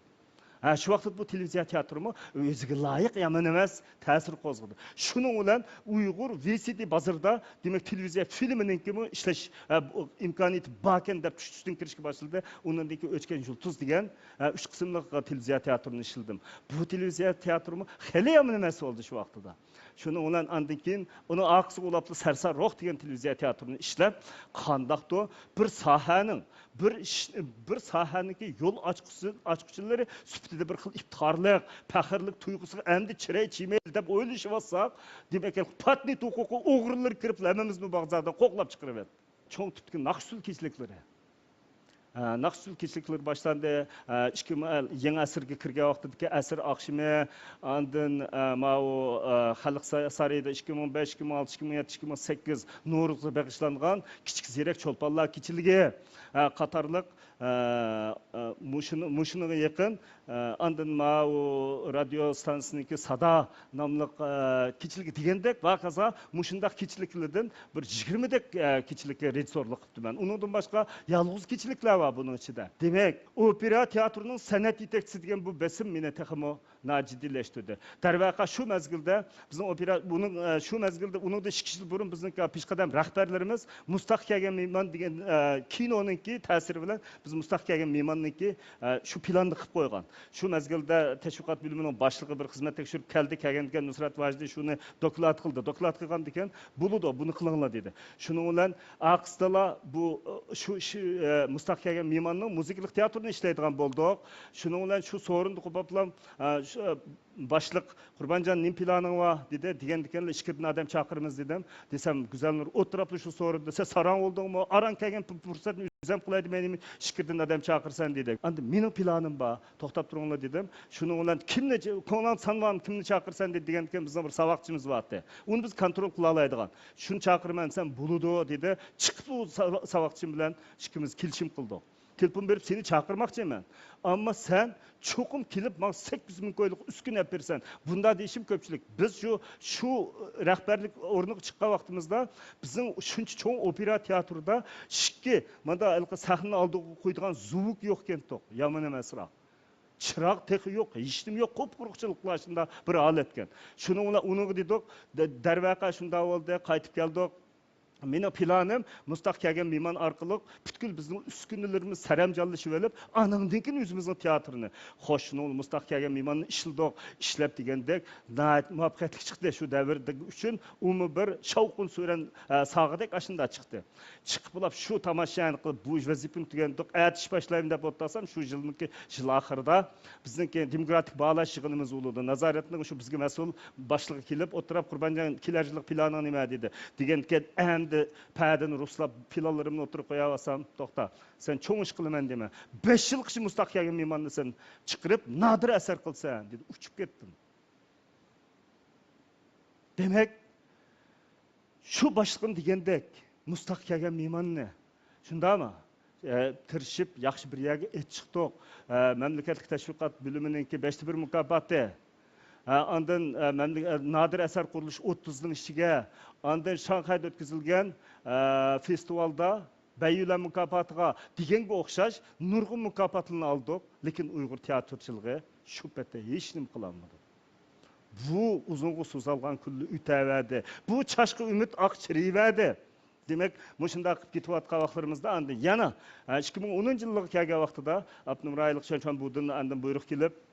ھە، شۇ ۋاقىتتا بۇ تېلېۋىزىيە تىياتىرىمۇ ئۆزىگە لايىق يامان ئەمەس تەسىر قوزغىدى. شۇنىڭ بىلەن ئۇيغۇر ۋى سى دى بازىرىدا، دېمەك، تېلېۋىزىيە فىلىمىنىڭكىمۇ ئىشلەش، ئە، بۇ ئىمكانىيىتى باركەن دەپ چۈش-، چۈشتىن كىرىشكە باشلىدى. ئۇنىڭدىن كېيىن ئۆچكەن يۇلتۇز دېگەن، ئە، ئۈچ قىسىملىق تېلېۋىزىيە تىياتىرىنى ئىشلىدىم. بۇ تېلېۋىزىيە تىياتىرىمۇ خېلى يامان ئەمەس بولدى شۇ ۋاقتىدا. شۇنىڭ بىلەن ئاندىن كېيىن ئۇنىڭ ئارقىسىغا ئۇلاپلا سەرسان روھ دېگەن تېلېۋىزىيە تىياتىرىنى ئىشلەپ، قانداقتۇ بىر ساھەنىڭ، بىر ئىش، بىر ساھەنىڭكى يول ئاچقۇچى، ئاچقۇچىلىرى سۈپىتىدە بىر خىل ئىپتىخارلىق، پەخىرلىك تۇيغۇسىغا ئەمدى چىراي چىيمەيدۇ دەپ ئويلىشىۋاتساق، دېمەك، پاتېنت ھوقۇقى ئوغرىلىرى كىرىپ، ھەممىمىزنى بازاردىن قوغلاپ چىقىرىۋەتتى. چوڭ تىپتىكى ناخشا-ئۇسسۇل كېچىلىكلىرى. ئە، ناخشا-ئۇسسۇل كېچىلىكلىرى باشلاندى. ئە، ئىككى مىڭ، يېڭى ئەسىرگە كىرگەن ۋاقتىدىكى ئەسىر ئاخشىمى، ئاندىن، ئە، ماۋۇ، ئە، خەلق سا-، سارىيىدا ئىككى مىڭ بەش، ئىككى مىڭ ئالتە، ئىككى مىڭ يەتتە، ئىككى مىڭ سەككىز نورۇزغا بېغىشلانغان كىچىك زېرەك چولپانلار كېچىلىكى، ئە، قاتارلىق، ئە، ئە، مۇشۇنى-، مۇشۇنىڭغا يېقىن، ئە، ئاندىن ماۋۇ رادىيو ستانسىسىنىڭكى سادا ناملىق، ئە، كېچىلىكى دېگەندەك، ۋە ھاكازا مۇشۇنداق كېچىلىكلەردىن بىر يىگىرمىدەك، ئە، كېچىلىككە رېژىسسورلۇق قىپتىمەن. ئۇنىڭدىن باشقا يالغۇز كېچىلىكلەر بار بۇنىڭ ئىچىدە. دېمەك، ئوپېرا تىياتىرىنىڭ سەنئەت يېتەكچىسى دېگەن بۇ بېسىم مېنى تېخىمۇ ناجىددىيلەشتۈردى. دەرۋەقە، شۇ مەزگىلدە بىزنىڭ ئوپېرا، بۇنىڭ، ئە، شۇ مەزگىلدە، ئۇنىڭدىن ئىككى يىل بۇرۇن بىزنىڭ پېشقەدەم رەھبەرلىرىمىز مۇستاق كەلگەن مېھمان دېگەن، ئە، كىنونىڭكى تەسىرى بىلەن بىز مۇستاق كەلگەن مېھماننىڭكى، ئە، شۇ پىلاننى قىلىپ قويغان. شۇ مەزگىلدە تەشۋىقات بۆلۈمىنىڭ باشلىقى بىر خىزمەت تەكشۈرۈپ كەلدى، كەلگەندىن كېيىن نۇسرەت ۋاجىدى شۇنى دوكلات قىلدى. دوكلات قىلغاندىن كېيىن، بولىدۇ، بۇنى قىلىڭلار، دېدى. شۇنىڭ بىلەن ئارقىسىدىلا بۇ، شۇ، شۇ، ئە، مۇستاق كەلگەن مېھماننىڭ مۇزىكىلىق تىياتىرىنى ئىشلەيدىغان بولدۇق. شۇنىڭ بىلەن شۇ سورۇندا قوپۇپلا، ئە، شۇ، ئە، باشلىق، قۇربانجان، نېمە پىلانىڭ بار؟ دېدى. دېگەندىكىنلا ئىچكىرىدىن ئادەم چاقىرىمىز، دېدىم. دېسەم، گۈزەلنۇر ئولتۇرۇپلا شۇ سورۇندا، سەن ساراڭ بولدۇڭمۇ؟ ئاران كەلگەن پۇ-، پۇرسەتنى ئۆزۈم قىلاي دېمەيلىمەن، ئىچكىرىدىن ئادەم چاقىرىسەن، دېدى. ئاندىن مېنىڭ پىلانىم بار، توختاپ تۇرۇڭلار، دېدىم. شۇنىڭ بىلەن كىمنى، كۆڭلۈڭ سان بارمۇ، كىمنى چاقىرىسەن، دېدى. دېگەندىكىن بىزنىڭ بىر ساۋاقچىمىز بارتى. ئۇنى بىز كونترول قىلالايدىغان. شۇنى چاقىرىمەن دېسەم، بولىدۇ، دېدى. چىقىپ ئۇ ساۋا-، ساۋاقچىم بىلەن ئىككىمىز كېلىشىم قىلدۇق. تېلېفون بېرىپ، سېنى چاقىرماقچىمەن. ئەمما سەن چوقۇم كېلىپ، ماڭا سەككىز مىڭ كويلۇق ئۈسكۈنە ئەپ بېرىسەن. بۇنداق دېيىشىم كۆپچىلىك. بىز شۇ، شۇ رەھبەرلىك ئورنىغا چىققان ۋاقتىمىزدا بىزنىڭ شۇنچە چوڭ ئوپېرا تىياتىرىدا ئىككى، مانا ھېلىقى سەھنىنى ئالدىغا قويىدىغان زۇۋۇك يوقكەنتۇق. يامان ئەمەسراق. چىراغ تېخى يوق، ھېچنېمە يوق، قۇپقۇرۇقچىلىقلا شۇنداق بىر ھالەتكەن. شۇنىڭ بىلەن ئۇنىڭغا دېدۇق، دە-، دەرۋەقە شۇنداق بولدى، قايتىپ كەلدۇق. مېنىڭ پىلانىم مۇستاق كەلگەن مېھمان ئارقىلىق پۈتكۈل بىزنىڭ ئۈسكۈنىلىرىمىز سەرەمجانلىشىۋېلىپ، ئانىڭدىن كېيىن ئۆزىمىزنىڭ تىياتىرىنى. خوش، شۇنىڭ بىلەن مۇستاق كەلگەن مېھماننى ئىشلىدۇق، ئىشلەپ دېگەندەك ناھايىتى مۇۋەپپەقىيەتلىك چىقتى شۇ دەۋر ئۈچۈن. ئۇمۇ بىر شاۋقۇن سۈرەن، ئە، ساغىدەك ئاشۇنداق چىقتى. چىقىپ بولاپ شۇ تاماشانى قىلىپ، بۇ ۋەزىپىنى تۈگەندۇق، ئەتە ئىش باشلايمەن دەپ ئولتۇرسام، شۇ يىلنىڭكى يىل ئاخىرىدا بىزنىڭكى دېموكراتىك باھالاش يىغىنىمىز بولىدۇ. نازارەتنىڭ شۇ بىزگە مەسئۇل باشلىقى كېلىپ ئولتۇرۇپ، «قۇربانجان، كېلەر يىللىق پىلانىڭ نېمە؟» دېدى. دېگەندىكىن ئەمدى پەدىنى رۇسلاپ، پىلانلىرىمنى ئوتتۇرىغا قوياۋالسام، «توختا، سەن چوڭ ئىش قىلىمەن دېمە. بەش يىلغىچە مۇستاق كەلگەن مېھماننى سەن چىقىرىپ، نادىر ئەسەر قىلىسەن» دېدى. ئۇچۇپ كەتتىم. دېمەك، شۇ باشلىقىم دېگەندەك، مۇستاق كەلگەن مېھماننى، شۇنداقمۇ؟ ئە، تىرىشىپ، ياخشى بىر يەرگە ئېچىقتۇق. ئە، مەملىكەتلىك تەشۋىقات بۆلۈمىنىڭكى بەشتە بىر مۇكاپاتى. ئە، ئاندىن، ئە، مەملىكە-، ئە، نادىر ئەسەر قۇرۇلۇشى ئوتتۇزنىڭ ئىچىگە. ئاندىن شاڭخەيدە ئۆتكۈزۈلگەن، ئە، فېستىۋالدا بەييۈلەن مۇكاپاتىغا دېگەنگە ئوخشاش نۇرغۇن مۇكاپاتلارنى ئالدۇق، لېكىن ئۇيغۇر تىياتىرچىلىقى شۇ پېتى ھېچنېمە قىلالمىدى. بۇ ئۇزۇنغا سوزۇلغان كۈنلەر ئۆتەۋەردى. بۇ چاشقا ئۈمىد ئاق چىرىيىۋەردى. دېمەك، مۇشۇنداق قىلىپ كېتىۋاتقان ۋاقىتلىرىمىزدا ئاندىن يەنە، ھە، ئىككى مىڭ ئونىنچى يىلغا كەلگەن ۋاقتىدا ئاپتونوم رايونلۇق شيەنشۇاڭ بۇدىندىن ئاندىن بۇيرۇق كېلىپ،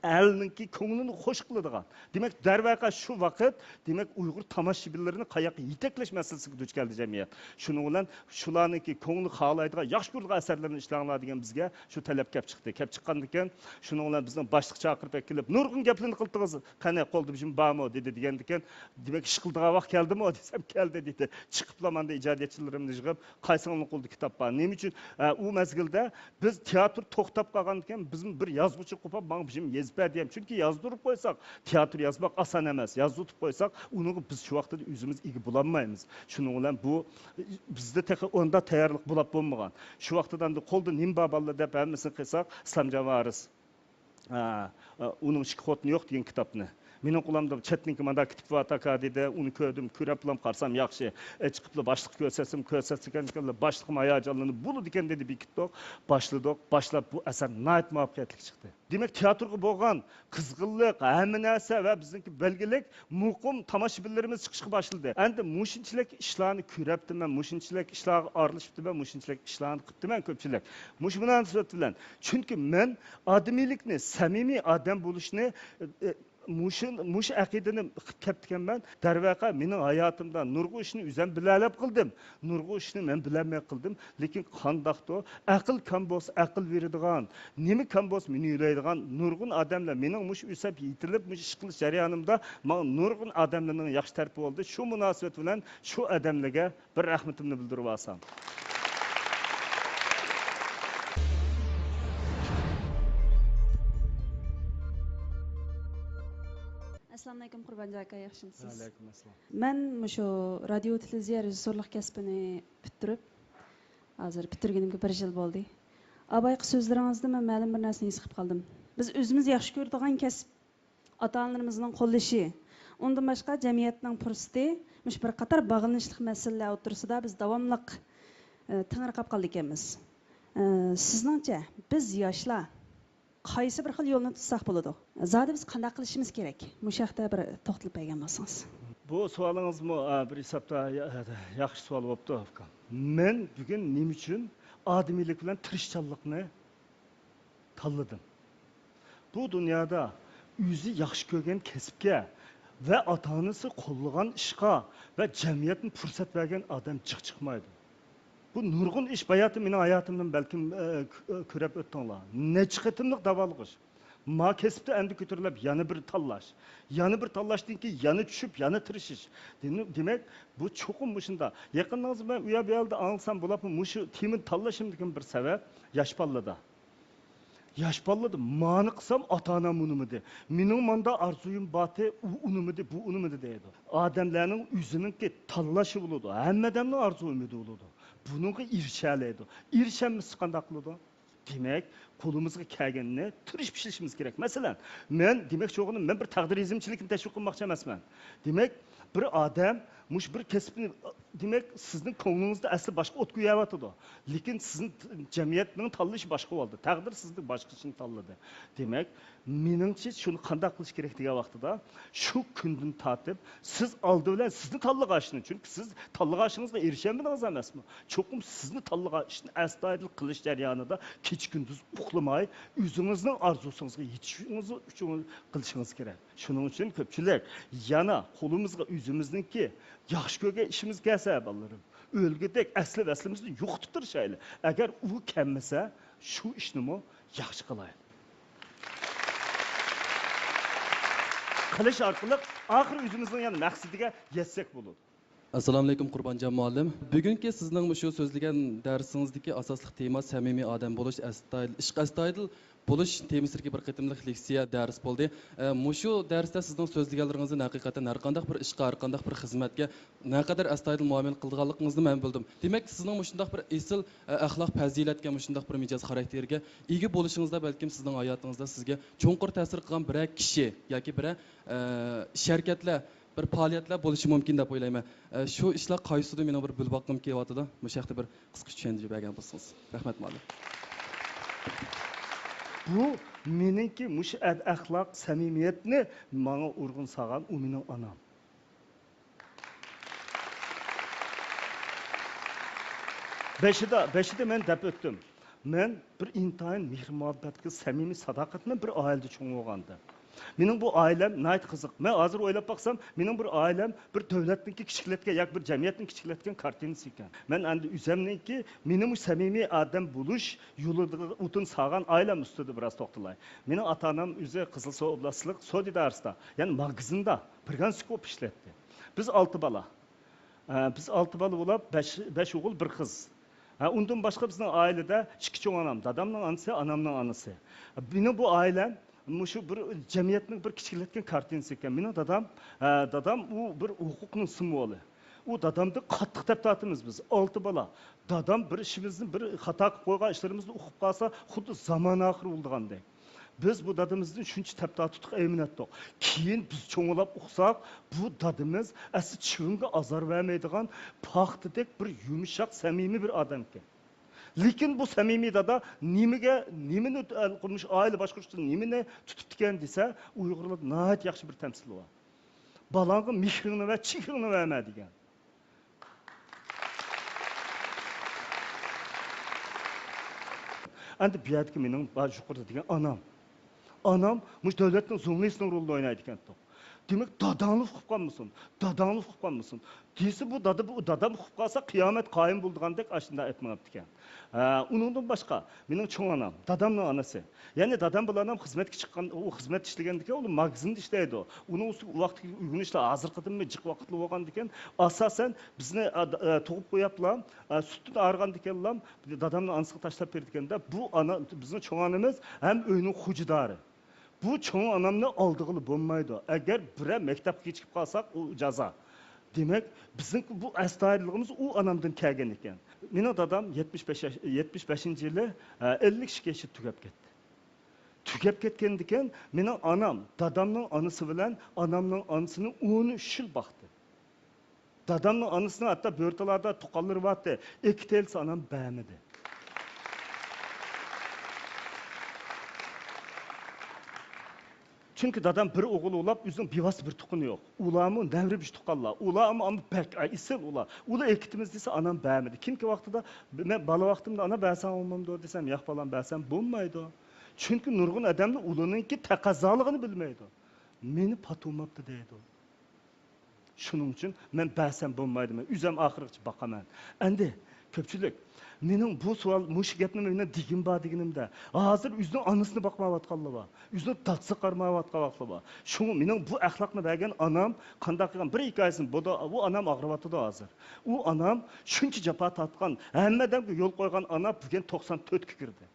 ئەلنىڭكى كۆڭلىنى خۇش قىلىدىغان، دېمەك، دەرۋەقە شۇ ۋاقىت، دېمەك، ئۇيغۇر تاماشىبىنلىرىنى قاياققا يېتەكلەش مەسىلىسىگە دۇچ كەلدى جەمئىيەت. شۇنىڭ بىلەن شۇلارنىڭكى كۆڭلى خالايدىغان، ياخشى كۆرىدىغان ئەسەرلىرىنى ئىشلەڭلار دېگەن بىزگە شۇ تەلەپ كەپ چىقتى. كەپ چىققاندىكىن، شۇنىڭ بىلەن بىزنىڭ باشلىق چاقىرىپ ئەكېلىپ، نۇرغۇن گەپلەرنى قىلدىڭىز، قېنى، قولدا بىر بارمۇ؟ دېدى. دېگەندىكىن، دېمەك، ئىش قىلىدىغان ۋاقىت كەلدىمۇ؟ دېسەم، كەلدى، دېدى. چىقىپلا ماندا ئىجادىيەتچىلىرىمنى يىغىپ، قايسىڭلارنىڭ قولىدا كىتاب بار؟ نېمە ئۈچۈن؟ ئە، ئۇ مەزگىلدە بىز تېئاتر توختاپ قالغاندىكىن، بىزمۇ بىر يازغۇچى قوپاپ، ماڭا بىر يېزىپ بەر دېگەن. چۈنكى يازدۇرۇپ قويساق، تېئاتر يازماق ئاسان ئەمەس. يازدۇرۇپ قويساق، ئۇنىڭغا بىز شۇ ۋاقتىدا ئۆزىمىز ئىگە بولالمايمىز. شۇنىڭ بىلەن بۇ، بىزدە تېخى ئۇنداق تەييارلىق بولاپ بولمىغان. شۇ ۋاقتىدا ئەمدى قولدا نېمە بار بالىلار دەپ ھەممىسىنى قىلساق، ئىسلامجان ۋارىس، ئا، ئۇنىڭ ئىككى خوتۇنى يوق دېگەن كىتابنى. مېنىڭ قولۇمدا چەتنىڭكى مانداق كىتاب بارتاكا دېدى، ئۇنى كۆردۈم، كۆرۈپلام قارىسام ياخشى. ئە، چىقىپلا باشلىققا كۆرسەتسەم، كۆرسەتسىكەن، باشلىقىم ھاياجانلىنىپ، بولىدىكەن دېدى، بېكىتتۇق. باشلىدۇق، باشلاپ بۇ ئەسەر ناھايىتى مۇۋەپپەقىيەتلىك چىقتى. دېمەك، تىياتىرغا بولغان قىزغىنلىق، ھەممە نەرسە ۋە بىزنىڭكى بەلگىلىك مۇقىم تاماشىبىنلىرىمىز چىقىشقا باشلىدى. ئەمدى مۇشۇنچىلىك ئىشلارنى كۆرەپتىمەن، مۇشۇنچىلىك ئىشلارغا ئارىلىشىپتىمەن، مۇشۇنچىلىك ئىشلارنى قىپتىمەن كۆپچىلىك. مۇشۇ مۇناسىۋەت بىلەن، چۈنكى مەن ئادىمىيلىكنى، سەمىمىي ئادەم بولۇشنى، ئە، ئە، مۇشۇ، مۇشۇ ئەقىدىنى قىلىپ كەپتىكەنمەن. دەرۋەقە، مېنىڭ ھاياتىمدا نۇرغۇن ئىشنى ئۆزۈم بىلەلەپ قىلدىم. نۇرغۇن ئىشنى مەن بىلەلمەي قىلدىم. لېكىن قانداقتۇ، ئەقىل كەم بولسا ئەقىل بېرىدىغان، نېمە كەم بولسا مېنى يۆلەيدىغان نۇرغۇن ئادەملەر مېنىڭ مۇشۇ ئۆسۈپ يېتىلىپ، مۇشۇ ئىش قىلىش جەريانىمدا ماڭا نۇرغۇن ئادەملەرنىڭ ياخشى تەرىپى بولدى. شۇ مۇناسىۋەت بىلەن شۇ ئادەملەرگە بىر رەھمىتىمنى بىلدۈرۈۋالسام. ئەسسالامۇئەلەيكۇم، قۇربانجان ئاكا، ياخشىمۇسىز؟ ۋەئەلەيكۇم ئەسسالام. مەن مۇشۇ رادىيو، تېلېۋىزىيە رېژىسسورلۇق كەسپىنى پۈتتۈرۈپ، ھازىر پۈتتۈرگىنىمگە بىر يىل بولدى. ئاۋۋالقى سۆزلىرىڭىزدىن مەن مەلۇم بىر نەرسىنى ھېس قىلىپ قالدىم. بىز ئۆزىمىز ياخشى كۆرىدىغان كەسىپ، ئاتا-ئانىلىرىمىزنىڭ قوللىشى، ئۇندىن باشقا جەمئىيەتنىڭ پۇرسىتى، مۇشۇ بىر قاتار باغلىنىشلىق مەسىلىلەر ئوتتۇرىسىدا بىز داۋاملىق، ئە، تېڭىرقاپ قالىدىكەنمىز. ئە، سىزنىڭچە، بىز ياشلار قايسى بىر خىل يولنى تۇتساق بولىدۇ؟ زادى بىز قانداق قىلىشىمىز كېرەك؟ مۇشۇ ھەقتە بىر توختىلىپ بەرگەن بولسىڭىز. بۇ سوئالىڭىزمۇ، ئە، بىر ھېسابتا يا-، ياخشى سوئال بوپتۇ، ئۇكام. مەن بۈگۈن نېمە ئۈچۈن ئادىمىيلىك بىلەن تىرىشچانلىقنى تاللىدىم. بۇ دۇنيادا ئۆزى ياخشى كۆرگەن كەسىپكە ۋە ئاتا-ئانىسى قوللىغان ئىشقا ۋە جەمئىيەتتىن پۇرسەت بەرگەن ئادەم جىق چىقمايدۇ. بۇ نۇرغۇن ئىش باياتىن مېنىڭ ھاياتىمدىن بەلكىم، ئە، كۆ-، كۆرۈپ ئۆتتۈڭلار. نەچچە قېتىملىق داۋالغۇش. ما كەسىپتە ئەمدى كۆتۈرۈلۈپ يەنە بىر تاللاش. يەنە بىر تاللاشتىن كېيىن يەنە چۈشۈپ، يەنە تىرىشىش. دېم-، دېمەك، بۇ چوقۇم مۇشۇنداق. يېقىنىڭىزدا مەن ئۇ يەر بۇ يەردە ئاڭلىسام بولاپمۇ، مۇشۇ تېمىنى تاللىشىمدىكى بىر سەۋەب ياش بالىلاردا. ياش بالىلىدا مانى قىلسام ئاتا-ئانام ئۇنىمىدى. مېنىڭ ماندا ئارزۇيۇم بارتى، ئۇ ئۇنىمىدى، بۇ ئۇنىمىدى دەيدۇ. ئادەملەرنىڭ ئۆزىنىڭكى تاللىشى بولىدۇ. ھەممە ئادەمنىڭ ئارزۇ ئۈمىدى بولىدۇ. بۇنىڭغا ئېرىشەلەيدۇ. ئېرىشەلمىسە قانداق قىلىدۇ؟ دېمەك، قولىمىزغا كەلگەننى تىرىشىپ ئىشلىشىمىز كېرەك. مەسىلەن، مەن دېمەكچى بولغىنىم، مەن بىر تەقدىرىيىزمچىلىكنى تەشۋىق قىلماقچى ئەمەسمەن. دېمەك، بىر ئادەم مۇشۇ بىر كەسىپنى، دېمەك، سىزنىڭ كۆڭلىڭىزدە ئەسلى باشقا ئوت كۆيۈۋاتىدۇ. لېكىن سىزنىڭ ت-، جەمئىيەتنىڭ تاللىشى باشقا بولدى. تەقدىر سىزنى باشقىچىنى تاللىدى. دېمەك، مېنىڭچە شۇنى قانداق قىلىش كېرەك دېگەن ۋاقتىدا، شۇ كۈندىن تارتىپ سىز ئالدى بىلەن سىزنى تاللىغان ئىشنى، چۈنكى سىز تاللىغان ئىشىڭىزغا ئېرىشەلمىدىڭىز ئەمەسمۇ؟ چوقۇم سىزنى تاللىغان ئىشنى ئەستايىدىل قىلىش جەريانىدا كېچە-كۈندۈز ئۇخلىماي، ئۆزىڭىزنىڭ ئارزۇسىڭىزغا يېتىشىڭىز ئۈچۈن قىلىشىڭىز كېرەك. شۇنىڭ ئۈچۈن كۆپچىلىك يەنە قولىمىزغا ئۆزىمىزنىڭكى ياخشى كۆرگەن ئىشىمىز كەلسە، بالىلىرىم، ئۆلگۈدەك ئەسلى ۋەسلىمىزنى يوقىتىپ تىرىشايلى. ئەگەر ئۇ كەلمىسە، شۇ ئىشنىمۇ ياخشى قىلايلى. قىلىش ئارقىلىق ئاخىرى ئۆزىمىزنىڭ يەنە مەقسىتىگە يەتسەك بولىدۇ. ئەسسالامۇئەلەيكۇم، قۇربانجان مۇئەللىم. بۈگۈنكى سىزنىڭ مۇشۇ سۆزلىگەن دەرسىڭىزدىكى ئاساسلىق تېما سەمىمىي ئادەم بولۇش، ئەستايىدىل، ئىشقا ئەستايىدىل بولۇش تېمىسىدىكى بىر قېتىملىق لېكسىيە، دەرس بولدى. ئە، مۇشۇ دەرستە سىزنىڭ سۆزلىگەنلىرىڭىزدىن ھەقىقەتەن ھەرقانداق بىر ئىشقا، ھەرقانداق بىر خىزمەتكە نەقەدەر ئەستايىدىل مۇئامىلە قىلىدىغانلىقىڭىزنى مەن بىلدىم. دېمەك، سىزنىڭ مۇشۇنداق بىر ئېسىل، ئە، ئەخلاق پەزىلەتكە، مۇشۇنداق بىر مىجەز خاراكتېرگە ئىگە بولۇشىڭىزدا بەلكىم سىزنىڭ ھاياتىڭىزدا سىزگە چوڭقۇر تەسىر قىلغان بىرەر كىشى ياكى بىرەر، ئە، شەركەتلەر، بىر پائالىيەتلەر بولۇشى مۇمكىن دەپ ئويلايمەن. ئە، شۇ ئىشلار قايسىدۇ، مېنىڭ بىر بىلىپ باققۇم كېلىۋاتىدۇ. مۇشۇ ھەقتە بىر قىسقىچە چۈشەندۈرۈپ بەرگەن بولسىڭىز. رەھمەت، مۇئەللىم. بۇ مېنىڭكى مۇشۇ ئەد-، ئەخلاق، سەمىمىيەتنى ماڭا ئۇرغۇن سالغان ئۇ مېنىڭ ئانام. بېشىدا، بېشىدا مەن دەپ ئۆتتۈم. مەن بىر ئىنتايىن مېھىر-مۇھەببەتكە، سەمىمىي ساداقەتمەن بىر ئائىلىدە چوڭ بولغانىدىم. مېنىڭ بۇ ئائىلەم ناھايىتى قىزىق. مەن ھازىر ئويلاپ باقسام، مېنىڭ بىر ئائىلەم بىر دۆلەتنىڭكى كىچىكلەتكەن ياكى بىر جەمئىيەتنىڭ كىچىكلەتكەن كارتىنىسى ئىكەن. مەن ئەمدى ئۆزەمنىڭكى مېنىڭمۇ سەمىمىي ئادەم بولۇش يولىدا ئوتۇن سالغان ئائىلەم ئۈستىدە بىراز توختىلاي. مېنىڭ ئاتا-ئانام ئۆزى قىزىلسۇ ئوبلاستلىق سودا ئىدارىسىدا، يەنى ماگىزىندا، بىرگانسكوپ ئىشلەتتى. بىز ئالتە بالا. ئە، بىز ئالتە بالا بولۇپ، بەش، بەش ئوغۇل، بىر قىز. ھە، ئۇندىن باشقا بىزنىڭ ئائىلىدە ئىككى چوڭ ئانام، دادامنىڭ ئانىسى، ئانامنىڭ ئانىسى. مېنىڭ بۇ ئائىلەم مۇشۇ بىر جەمئىيەتنىڭ بىر كىچىكلەتكەن كارتىنىسى ئىكەن. مېنىڭ دادام، ھە، دادام ئۇ بىر ھوقۇقنىڭ سىمۋولى. ئۇ دادامدىن قاتتىق تەپ تارتىمىز بىز، ئالتە بالا. دادام بىر ئىشىمىزنى، بىر خاتا قىلىپ قويغان ئىشلىرىمىزنى ئۇقۇپ قالسا، خۇددى زامان ئاخىرى بولىدىغاندەك. بىز بۇ دادىمىزدىن شۇنچە تەپ تارتتۇق، ئەيمىنەتتۇق. كېيىن بىز چوڭلاپ ئۇقساق، بۇ دادىمىز ئەسلى چىۋىنگە ئازار بەرمەيدىغان، پاختىدەك بىر يۇمشاق، سەمىمىي بىر ئادەمكەن. لېكىن بۇ سەمىمىي دادا نېمىگە، نېمىنى، مۇشۇ ئائىلە باشقۇرۇشتا نېمىنى تۇتۇپتىكەن دېسە، ئۇيغۇرلاردا ناھايىتى ياخشى بىر تەمسىل بار. بالاڭغا مېھرىڭنى ۋە چېھرىڭنى بەرمە دېگەن. ئەمدى بۇ يەردىكى مېنىڭ باش يۇقىرىدا دېگەن ئانام. ئانام مۇشۇ دۆلەتنىڭ زۇڭلىسىنىڭ رولىنى ئوينايدىكەنتۇق. دېمەك، داداڭلا ئۇقۇپ قالمىسۇن، داداڭلا ئۇقۇپ قالمىسۇن دېسە، بۇ دادا، بۇ دادام ئۇقۇپ قالسا، قىيامەت قايىم بولىدىغاندەك ئاشۇنداق ئېيتماپتىكەن. ھە، ئۇنىڭدىن باشقا، مېنىڭ چوڭ ئانام، دادامنىڭ ئانىسى. يەنى دادام بىلەن ئانام خىزمەتكە چىققان، ئۇ خىزمەت ئىشلىگەندىكىن، ئۇ ماگىزىندا ئىشلەيدۇ. ئۇنىڭ ئۈستىگە ئۇ ۋاقىتتىكى ئۆگىنىشلەر ھازىرقىدىنمۇ جىق ۋاقىتلىق بولغاندىكىن، ئاساسەن بىزنى، ئە، د-، ئە، تۇغۇپ قويۇپلا، ئە، سۈتتىن ئاغرىغاندىكىنلا دادامنىڭ ئانىسىغا تاشلاپ بېرىدىكەن-دە. بۇ ئانا، بىزنىڭ چوڭ ئانىمىز ھەم ئۆينىڭ خوجىدارى. بۇ چوڭ ئانامنى ئالدىغىلى بولمايدۇ. ئەگەر بىرەر مەكتەپكە كېچىكىپ قالساق، ئۇ جازا. دېمەك، بىزنىڭ بۇ ئەستايىدىللىقىمىز ئۇ ئانامدىن كەلگەن ئىكەن. مېنىڭ دادام يەتمىش بەش ياش، يەتمىش بەشىنچى يىلى، ئە، ئەللىك ئىككى ياشىدا تۈگەپ كەتتى. تۈگەپ كەتكەندىكىن، مېنىڭ ئانام دادامنىڭ ئانىسى بىلەن ئانامنىڭ ئانىسىنى ئون ئۈچ يىل باقتى. دادامنىڭ ئانىسىنىڭ ھەتتا بۆرتالادا تۇغقانلىرى بارتى. ئەكېتەيلىسە ئانام بەرمىدى. چۈنكى دادام بىر ئوغۇل ئوغلاپ، ئۆزىنىڭ بىۋاسىتە بىر تۇغقىنى يوق. ئۇلارمۇ نەۋرە بىر تۇغقانلار. ئۇلارمۇ، ئەمما بەك ئېسىل ئۇلار. ئۇلار ئەكېتىمىز دېسە، ئانام بەرمىدى. كېيىنكى ۋاقتىدا، مەن بالا ۋاقتىمدا، «ئانا، بەرسەڭ بولمامدۇ؟» دېسەم، «ياق، بالام، بەرسەم بولمايدۇ.» چۈنكى نۇرغۇن ئادەملەر ئۇلارنىڭكى تەقەززالىقىنى بىلمەيدۇ. مېنى پات ئۇرماپتۇ دەيدۇ. شۇنىڭ ئۈچۈن مەن بەرسەم بولمايدۇ، مەن ئۆزۈم ئاخىرغىچە باقىمەن. ئەندى كۆپچىلىك، مېنىڭ بۇ سوئال، مۇشۇ گەپنى مېنىڭ دېگۈم بار دېگىنىمدە، ھازىر ئۆزىنىڭ ئانىسىنى باقمايۋاتقانلار بار، ئۆزىنىڭ دادىسىغا قارىمايۋاتقانلار بار. شۇڭا مېنىڭ بۇ ئەخلاقنى بەرگەن ئانام قانداق قىلغان، بىر ھېكايىسىنى، بۇ، ئۇ ئانام ئاغرىۋاتىدۇ ھازىر. ئۇ ئانام شۇنچە جاپا تارتقان، ھەممە ئادەمگە يول قويغان ئانا بۈگۈن توقسان تۆتكە كىردى.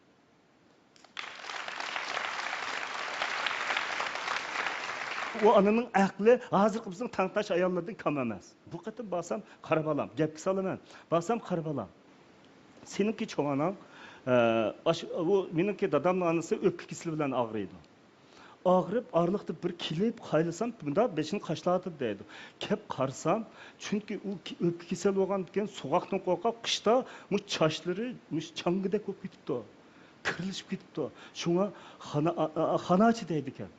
ئۇ ئانىنىڭ ئەقلى ھازىرقى بىزنىڭ تەڭتاش ئاياللىرىدىن كەم ئەمەس. بۇ قېتىم بارسام، قارا بالام، گەپكە سالىمەن. بارسام، قارا بالام، سېنىڭكى چوڭ ئاناڭ، ئە، ئاش-، ئۇ مېنىڭكى دادامنىڭ ئانىسى ئۆپكە كېسىلى بىلەن ئاغرىيدۇ. ئاغرىپ، ئارىلىقتا بىر كېلىپ قايلىسام، مۇنداق بېشىنى قاشلاۋاتىدۇ دەيدۇ. كەپ قارىسام، چۈنكى ئۇ كې-، ئۆپكە كېسەل بولغاندىكىن، سوغۇقتىن قورقۇپ، قىشتا مۇشۇ چاچلىرى مۇشۇ چاڭگىدەك بولۇپ كېتىپتۇ. كىرلىشىپ كېتىپتۇ. شۇڭا خانا-، ئا-، ئا-، خاناچا دەيدىكەن.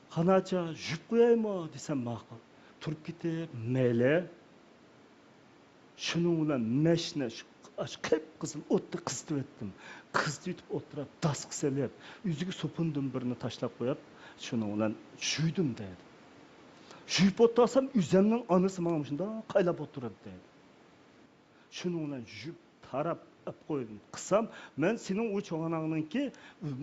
«خاناچا، يۇيۇپ قويايمۇ؟» دېسەم، «ماقۇل.» تۇرۇپ كېتىپ، مەيلى. شۇنىڭ بىلەن مەشنى شۇ، شۇ قىپقىزىل ئوتتا قىزىتىۋەتتىم. قىزىتىۋېتىپ ئوتتۇرا داسقا سېلىپ، ئۆزىگە سوپۇندىن بىرنى تاشلاپ قويۇپ، شۇنىڭ بىلەن يۇيدۇم دەيدۇ. يۇيۇپ ئولتۇرسام، ئۆزەمنىڭ ئانىسى ماڭا مۇشۇنداق قايلاپ ئولتۇرىدۇ دەيدۇ. شۇنىڭ بىلەن يۇيۇپ، تاراپ ئەپ قويدۇم. قىسام، مەن سېنىڭ ئۇ چوڭ ئاناڭنىڭكى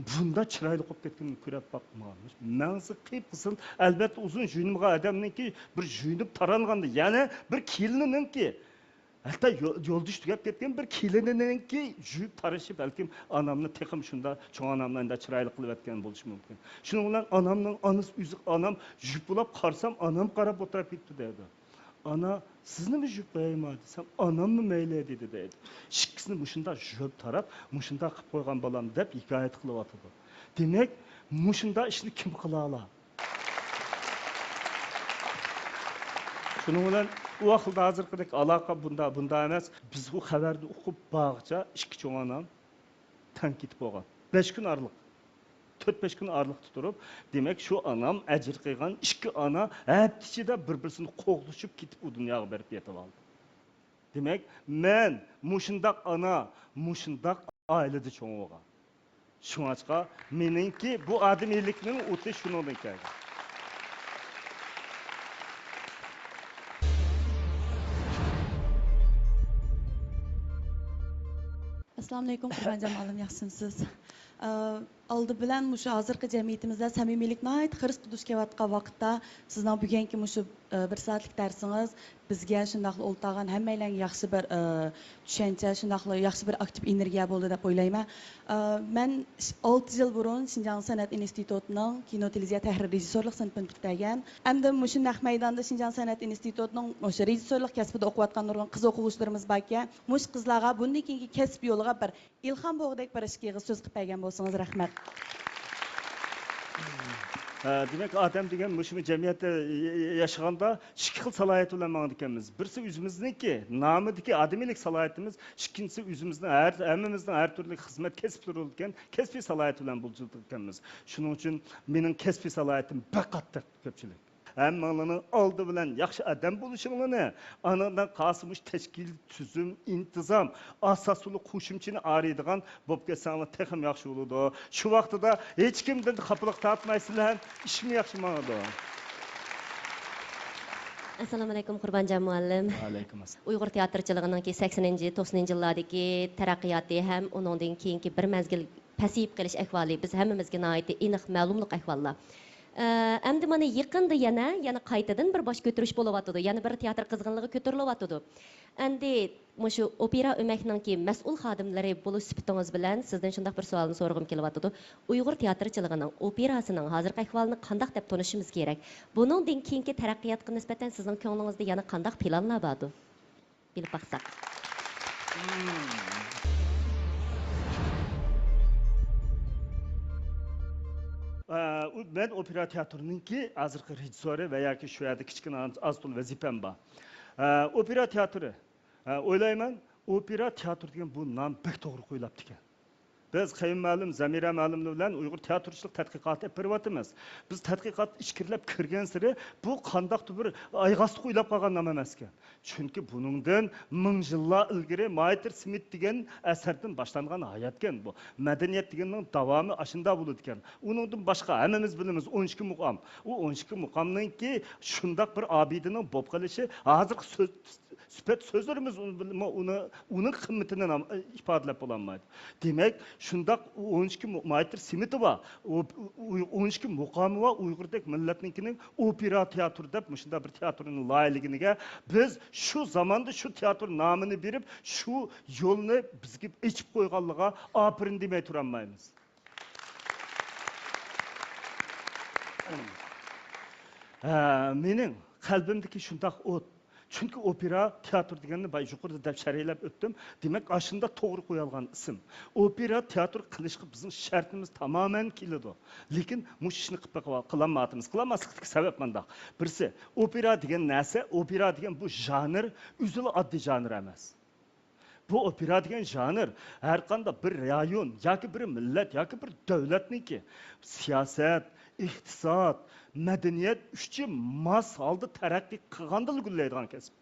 بۇنداق چىرايلىق بولۇپ كەتكىنىنى كۆرۈپ باقمىغان. مەڭزى قىپقىزىل، ئەلۋەتتە، ئۇزۇن يۇيۇنمىغان ئادەمنىڭكى بىر يۇيۇنۇپ تارانغاندا، يەنە بىر كېلىنىنىڭكى، ھەتتا يو-، يولدىشى تۈگەپ كەتكەن بىر كېلىنىنىڭكى يۇيۇپ تارىشىپ، بەلكىم ئانامنى تېخىمۇ شۇنداق، چوڭ ئانامنى ئەندە چىرايلىق قىلىۋەتكەن بولۇشى مۇمكىن. شۇنىڭ بىلەن ئانامنىڭ ئانىسى ئۆزى، ئانام يۇيۇپ بولاپ قارىسام، ئانام قاراپ ئولتۇراپ كېتىپتۇ دەيدۇ. «ئانا، سىزنىمۇ يۇيۇپ قويايما؟» دېسەم، «ئاناممۇ مەيلى» دېدى دەيدۇ. ئىككىسىنى مۇشۇنداق يۇيۇپ تاراپ، مۇشۇنداق قىلىپ قويغان بالام دەپ ھېكايە قىلىۋاتىدۇ. دېمەك، مۇشۇنداق ئىشنى كىم قىلالا؟ شۇنىڭ بىلەن ئۇ ۋاقىتتا ھازىرقىدەك ئالاقە بۇندا، بۇندا ئەمەس. بىز بۇ خەۋەرنى ئۇقۇپ بارغۇچە ئىككى چوڭ ئانام تەڭ كېتىپ بولغان. بەش كۈن ئارىلىق. تۆت-بەش كۈن ئارىلىقتا تۇرۇپ، دېمەك، شۇ ئانام ئەجىر قىلغان ئىككى ئانا ھەپتە ئىچىدە بىر-بىرسىنى قوغلىشىپ كېتىپ، ئۇ دۇنياغا بېرىپ يېتىۋالدى. دېمەك، مەن مۇشۇنداق ئانا، مۇشۇنداق ئائىلىدە چوڭ بولغان. شۇڭلاشقا مېنىڭكى بۇ ئادىمىيلىكنىڭ ئوتى شۇنىڭدىن كەلگەن. ئەسسالامۇئەلەيكۇم، قۇربانجان مۇئەللىم، ياخشىمۇسىز؟ ئە، ئالدى بىلەن مۇشۇ ھازىرقى جەمئىيىتىمىزدە سەمىمىيلىك ناھايىتى خىرىسقا دۇچ كېلىۋاتقان ۋاقىتتا، سىزنىڭ بۈگۈنكى مۇشۇ، ئە، بىر سائەتلىك دەرسىڭىز بىزگە، شۇنداقلا ئولتۇرغان ھەممەيلەنگە ياخشى بىر، ئە، چۈشەنچە، شۇنداقلا ياخشى بىر ئاكتىپ ئېنېرگىيە بولدى دەپ ئويلايمەن. ئە، مەن ئالتە يىل بۇرۇن شىنجاڭ سەنئەت ئىنستىتۇتىنىڭ كىنو، تېلېۋىزىيە تەھرىر رېژىسسورلۇق سىنىپىنى پۈتتۈرگەن. ئەمدى مۇشۇ نەق مەيداندا شىنجاڭ سەنئەت ئىنستىتۇتىنىڭ مۇشۇ رېژىسسورلۇق كەسپىدە ئوقۇۋاتقان نۇرغۇن قىز ئوقۇغۇچىلىرىمىز باركەن. مۇشۇ قىزلارغا بۇندىن كېيىنكى كەسىپ يولىغا بىر ئىلھام بولغۇدەك بىر ئىككى ئېغىز سۆز قىلىپ بەرگەن بولسىڭىز، رەھمەت. ھە، دېمەك، ئادەم دېگەن مۇشۇ جەمئىيەتتە ياشىغاندا ئىككى خىل سالاھىيەت بىلەن ماڭىدىكەنمىز. بىرسى ئۆزىمىزنىڭكى نامىدىكى ئادىمىيلىك سالاھىيىتىمىز، ئىككىنچىسى ئۆزىمىزنىڭ ھەر، ھەممىمىزنىڭ ھەر تۈرلۈك خىزمەت كەسىپلىرى بولىدىكەن، كەسپىي سالاھىيەت بىلەن بولىدىكەنمىز. شۇنىڭ ئۈچۈن مېنىڭ كەسپىي سالاھىيىتىم بەك قاتتىق، كۆپچىلىك. ھەممىڭلارنىڭ ئالدى بىلەن ياخشى ئادەم بولۇشۇڭلارنى، ئانىڭدىن قالسا مۇشۇ تەشكىل، تۈزۈم، ئىنتىزام، ئاساسىي قوشۇمچىنى ئايرىيدىغان بولۇپ كەتسەڭلار تېخىمۇ ياخشى بولىدۇ. شۇ ۋاقتىدا ھېچكىمدىن خاپىلىق تارتمايسىلەر ھەم ئىشمۇ ياخشى ماڭىدۇ. ئەسسالامۇئەلەيكۇم، قۇربانجان مۇئەللىم. ۋەئەلەيكۇم ئەسسالام. ئۇيغۇر تىياتىرچىلىقىنىڭكى سەكسىنىنچى، توقسىنىنچى يىللاردىكى تەرەققىياتى ھەم ئۇنىڭدىن كېيىنكى بىر مەزگىل پەسىيىپ قېلىش ئەھۋالى بىز ھەممىمىزگە ناھايىتى ئېنىق مەلۇملۇق ئەھۋاللار. ئە، ئەمدى مانا يېقىندا يەنە، يەنە قايتىدىن بىر باش كۆتۈرۈش بولۇۋاتىدۇ، يەنە بىر تىياتىر قىزغىنلىقى كۆتۈرۈلۈۋاتىدۇ. ئەمدى مۇشۇ ئوپېرا ئۆمەكنىڭكى مەسئۇل خادىملىرى بولۇش سۈپىتىڭىز بىلەن سىزدىن شۇنداق بىر سوئالنى سورىغۇم كېلىۋاتىدۇ. ئۇيغۇر تىياتىرچىلىقىنىڭ، ئوپېراسىنىڭ ھازىرقى ئەھۋالىنى قانداق دەپ تونۇشىمىز كېرەك؟ بۇنىڭدىن كېيىنكى تەرەققىياتقا نىسبەتەن سىزنىڭ كۆڭلىڭىزدە يەنە قانداق پىلانلار باردۇ؟ بىلىپ باقساق. ئە، ئۇ، مەن ئوپېرا تىياتىرىنىڭكى ھازىرقى رېژىسسورى ۋە ياكى شۇ يەردە كىچىككىنە ئاز تولا ۋەزىپەم بار. ئە، ئوپېرا تىياتىرى، ئە، ئويلايمەن، ئوپېرا تىياتىرى دېگەن بۇ نام بەك توغرا قويۇلۇپتىكەن. بىز قەييۇم مۇئەللىم، زەمىرە مۇئەللىملەر بىلەن ئۇيغۇر تىياتىرچىلىق تەتقىقاتى ئېلىپ بېرىۋاتىمىز. بىز تەتقىقات ئىچكىرىلەپ كىرگەنسېرى بۇ قانداقتۇر بىر ئايغاستىق ئويلاپ قالغان نام ئەمەسكەن. چۈنكى بۇنىڭدىن مىڭ يىللار ئىلگىرى مايتىر سمىت دېگەن ئەسەردىن باشلانغان ھاياتكەن بۇ. مەدەنىيەت دېگەننىڭ داۋامى ئاشۇنداق بولىدىكەن. ئۇنىڭدىن باشقا ھەممىمىز بىلىمىز ئون ئىككى مۇقام. ئۇ ئون ئىككى مۇقامنىڭكى شۇنداق بىر ئابىدىنىڭ بولۇپ قېلىشى ھازىرقى سۆز، سۈپەت سۆزلىرىمىز ئۇنى، ئۇنى، ئۇنىڭ قىممىتىنى نام-، ئىپادىلەپ بولالمايدۇ. دېمەك، شۇنداق ئون ئىككى مۇ-، مايتىر سمىتى بار، ئۇ، ئۇ، ئون ئىككى مۇقامى بار ئۇيغۇردەك مىللەتنىڭكىنىڭ ئوپېرا تىياتىرى دەپ مۇشۇنداق بىر تىياتىرنى لايىھەلىگىنىگە بىز شۇ زاماندا شۇ تىياتىر نامىنى بېرىپ، شۇ يولنى بىزگە ئېچىپ قويغانلىقىغا ئاپىرىن دېمەي تۇرالمايمىز. ھە، مېنىڭ قەلبىمدىكى شۇنداق ئوت. چۈنكى ئوپېرا تىياتىر دېگەننى بايا يۇقىرىدا دەپ شەرھلەپ ئۆتتۈم. دېمەك، ئاشۇنداق توغرا قويۇلغان ئىسىم. ئوپېرا تىياتىر قىلىشقا بىزنىڭ شەرتىمىز تامامەن كېلىدۇ. لېكىن مۇشۇ ئىشنى قىلىپ بېقىۋال-، قىلالمايۋاتىمىز. قىلالماسلىقتىكى سەۋەب مۇنداق. بىرسى، ئوپېرا دېگەن نەرسە، ئوپېرا دېگەن بۇ ژانىر ئۆزىلا ئاددىي ژانىر ئەمەس. بۇ ئوپېرا دېگەن ژانىر ھەرقانداق بىر رايون ياكى بىر مىللەت ياكى بىر دۆلەتنىڭكى سىياسەت، ئىقتىساد، مەدەنىيەت ئۈچى ماس ھالدا تەرەققىي قىلغاندىلا گۈللەيدىغان كەسىپ.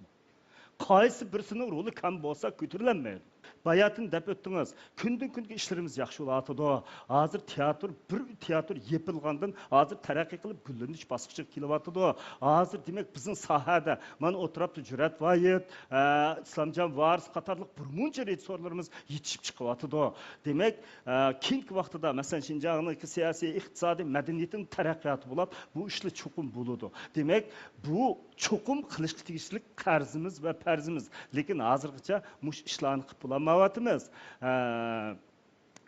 قايسى بىرسىنىڭ رولى كەم بولسا كۆتۈرۈلەلمەيدۇ. باياتىن دەپ ئۆتتىڭىز، كۈندىن كۈنگە ئىشلىرىمىز ياخشى بولۇۋاتىدۇ. ھازىر تىياتىر، بىر تىياتىر يېپىلغاندىن ھازىر تەرەققىي قىلىپ گۈللىنىش باسقۇچىغا كېلىۋاتىدۇ. ھازىر دېمەك بىزنىڭ ساھەدە مانا ئوتتۇرىدا جۈرئەت ۋاھىت، ئە، ئىسلامجان ۋارىس قاتارلىق بىر مۇنچە رېژىسسورلىرىمىز يېتىشىپ چىقىۋاتىدۇ. دېمەك، ئە، كېيىنكى ۋاقتىدا مەسىلەن شىنجاڭنىڭكى سىياسىي، ئىقتىسادىي، مەدەنىيىتىنىڭ تەرەققىياتى بولۇپ بۇ ئىشلار چوقۇم بولىدۇ. دېمەك، بۇ چوقۇم قىلىشقا تېگىشلىك قەرزىمىز ۋە پەرزىمىز. لېكىن ھازىرغىچە مۇشۇ ئىشلارنى قىلىپ بولالمايۋاتىمىز. ئە،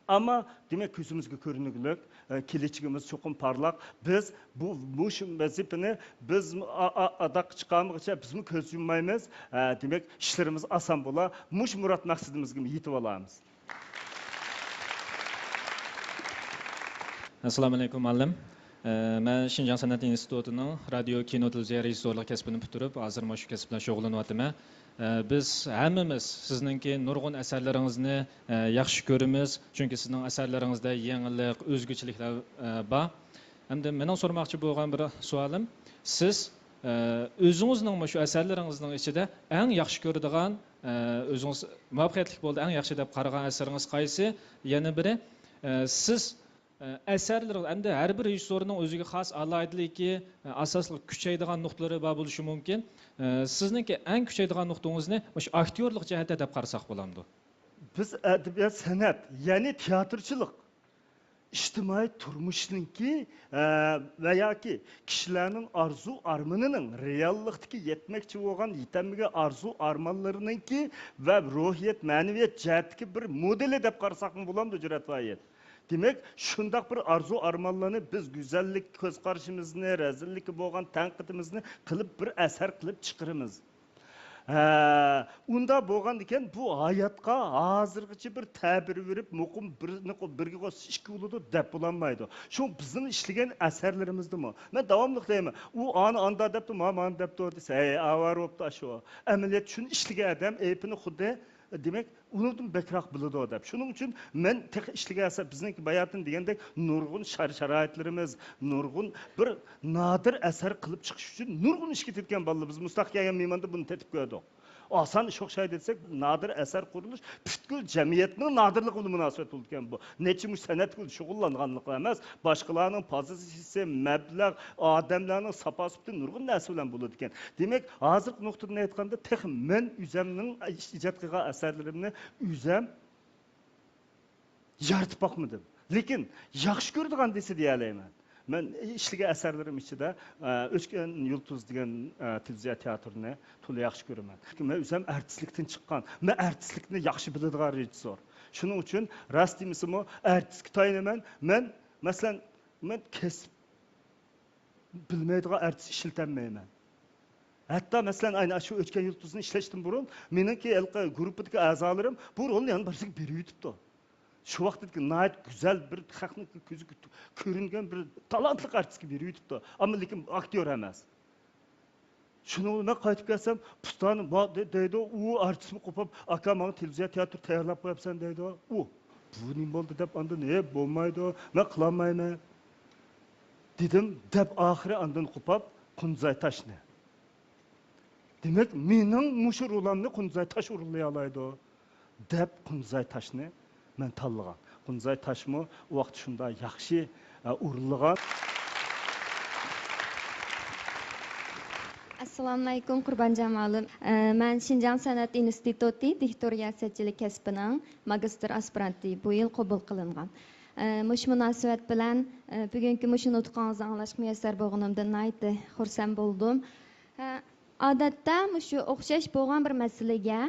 ئەمما، دېمەك، كۆزىمىزگە كۆرۈنگۈلۈك، ئە، كېلەچىكىمىز چوقۇم پارلاق. بىز بۇ، مۇشۇ ۋەزىپىنى بىز ئا-، ئا-، ئاداققا چىقارمىغىچە بىزمۇ كۆز يۇممايمىز. ئە، دېمەك، ئىشلىرىمىز ئاسان بولا، مۇشۇ مۇراد مەقسىتىمىزگىمۇ يېتىۋالارمىز. ئەسسالامۇئەلەيكۇم، مۇئەللىم. ئە، مەن شىنجاڭ سەنئەت ئىنستىتۇتىنىڭ رادىيو، كىنو، تېلېۋىزىيە رېژىسسورلۇق كەسپىنى پۈتتۈرۈپ، ھازىر مانا شۇ كەسىپ بىلەن شۇغۇللىنىۋاتىمەن. ئە، بىز ھەممىمىز سىزنىڭكى نۇرغۇن ئەسەرلىرىڭىزنى، ئە، ياخشى كۆرىمىز، چۈنكى سىزنىڭ ئەسەرلىرىڭىزدە يېڭىلىق، ئۆزگىچىلىكلەر، ئە، بار. ئەمدى مېنىڭ سورىماقچى بولغان بىر سوئالىم، سىز، ئە، ئۆزىڭىزنىڭ مۇشۇ ئەسەرلىرىڭىزنىڭ ئىچىدە ئەڭ ياخشى كۆرىدىغان، ئە، ئۆزىڭىز مۇۋەپپەقىيەتلىك بولدى، ئەڭ ياخشى دەپ قارىغان ئەسىرىڭىز قايسى؟ يەنە بىرى، ئە، سىز، ئە، ئەسەرلىرىڭىز، ئەمدى ھەر بىر رېژىسسورنىڭ ئۆزىگە خاس ئالاھىدىلىكى، ئە، ئاساسلىق كۈچەيدىغان نۇقتىلىرى بار بولۇشى مۇمكىن. ئە، سىزنىڭكى ئەڭ كۈچەيدىغان نۇقتىڭىزنى مۇشۇ ئاكتيورلۇق جەھەتتە دەپ قارىساق بولامدۇ؟ بىز ئەدەبىيات، سەنئەت، يەنى تىياتىرچىلىق، ئىجتىمائىي تۇرمۇشنىڭكى، ئە، ۋە ياكى كىشىلەرنىڭ ئارزۇ ئارمىنىنىڭ، رېئاللىقتىكى يەتمەكچى بولغان، يېتەلمىگەن ئارزۇ ئارمانلىرىنىڭكى ۋە روھىيەت، مەنىۋىيەت جەھەتتىكى بىر مودېلى دەپ قارىساقمۇ بولامدۇ، جۈرئەت ۋاھىد؟ دېمەك، شۇنداق بىر ئارزۇ ئارمانلارنى بىز گۈزەللىك كۆز قارىشىمىزنى، رەزىللىككە بولغان تەنقىدىمىزنى قىلىپ، بىر ئەسەر قىلىپ چىقىرىمىز. ھە، ئۇنداق بولغاندىكىن بۇ ھاياتقا ھازىرغىچە بىر تەبىر بېرىپ، مۇقىم بىرنى قو-، بىرگە قوشسا ئىككى بولىدۇ دەپ بولالمايدۇ. شۇ بىزنىڭ ئىشلىگەن ئەسەرلىرىمىزدىمۇ. مەن داۋاملىق دەيمەن، ئۇ ئانى ئاندا دەپتۇ، ما مانا دەپتۇ دېسە، ھەي، ئاۋارە بوپتۇ ئاشۇ. ئەمەلىيەتتە شۇنى ئىشلىگەن ئادەم ئەيىبىنى خۇددى، دېمەك، ئۇنىڭدىن بەكرەك بىلىدۇ دەپ. شۇنىڭ ئۈچۈن مەن تېخى ئىشلىگەن ئەسەر، بىزنىڭكى باياتىن دېگەندەك نۇرغۇن شار-، شارائىتلىرىمىز، نۇرغۇن بىر نادىر ئەسەر قىلىپ چىقىش ئۈچۈن نۇرغۇن ئىش كېتىدىكەن بالىلار. بىز مۇشۇنداق كەلگەن مېھماندا بۇنى تېتىپ كۆردۇق. ئاسان ئىش ئوخشايدۇ دېسەك، نادىر ئەسەر قۇرۇلۇش پۈتكۈل جەمئىيەتنىڭ نادىرلىقى بىلەن مۇناسىۋەت بولىدىكەن بۇ. نەچچە مۇشۇ سەنئەت بىلەن شۇغۇللانغانلىقى ئەمەس، باشقىلارنىڭ پوزىتسىيىسى، مەبلەغ، ئادەملەرنىڭ ساپاسى پۈتۈن نۇرغۇن نەرسە بىلەن بولىدىكەن. دېمەك، ھازىرقى نۇقتىدىن ئېيتقاندا، تېخى مەن ئۆزەمنىڭ ئىجاد قىلغان ئەسەرلىرىمنى ئۆزەم يارىتىپ باقمىدىم. لېكىن ياخشى كۆرىدىغان دېسە دېيەلەيمەن. مەن ئىشلىگەن ئەسەرلىرىم ئىچىدە، ئە، ئۆچكەن يۇلتۇز دېگەن، ئە، تېلېۋىزىيە تىياتىرىنى تولا ياخشى كۆرىمەن. چۈنكى مەن ئۆزۈم ئارتىسلىقتىن چىققان، مەن ئارتىسلىقنى ياخشى بىلىدىغان رېژىسسور. شۇنىڭ ئۈچۈن راست دېمىسىمۇ، ئارتىسقا تايىنىمەن. مەن، مەسىلەن، مەن كەسىپ بىلمەيدىغان ئارتىس ئىشلىتەلمەيمەن. ھەتتا، مەسىلەن، ئاينى شۇ ئۆچكەن يۇلتۇزنى ئىشلەشتىن بۇرۇن مېنىڭكى ھېلىقى گۇرۇپپىدىكى ئەزالىرىم بۇ رولنى يەنە بىرسىگە بېرىۋېتىپتۇ. شۇ ۋاقىتتىكى ناھايىتى گۈزەل، بىر خەقنىڭ كۆزىگە كۆرۈنگەن بىر تالانتلىق ئارتىسقا بېرىۋېتىپتۇ. ئەمما لېكىن ئاكتيور ئەمەس. شۇنىڭ بىلەن مەن قايتىپ كەلسەم، پۇستانى ما-، دە-، دەيدۇ، ئۇ ئارتىسمۇ قوپۇپ، «ئاكا، ماڭا تېلېۋىزىيە تىياتىرى تەييارلاپ قويۇپسەن» دەيدۇ. ئۇ، «بۇ نېمە بولدى؟» دەپ ئاندىن، «ھە، بولمايدۇ، مەن قىلالمايمەن» دېدىم، دەپ ئاخىرى ئاندىن قوپاپ، قۇنزاي تاشنى. دېمەك، مېنىڭ مۇشۇ رولامنى قۇنزاي تاش ئورۇنلىيالايدۇ، دەپ قۇنزاي تاشنى مەن تاللىغان. قۇنزاي تاشمۇ ئۇ ۋاقىتتا شۇنداق ياخشى، ئە، ئورۇنلىغان. ئەسسالامۇئەلەيكۇم، قۇربانجان مۇئەللىم. ئە، مەن شىنجاڭ سەنئەت ئىنستىتۇتى دىكتور رىياسەتچىلىك كەسپىنىڭ ماگىستىر ئاسپىرانتى، بۇ يىل قوبۇل قىلىنغان. ئە، مۇشۇ مۇناسىۋەت بىلەن، ئە، بۈگۈنكى مۇشۇ نۇتقىڭىزنى ئاڭلاشقا مۇيەسسەر بولغىنىمدىن ناھايىتى خۇرسەن بولدۇم. ئە، ئادەتتە مۇشۇ ئوخشاش بولغان بىر مەسىلىگە،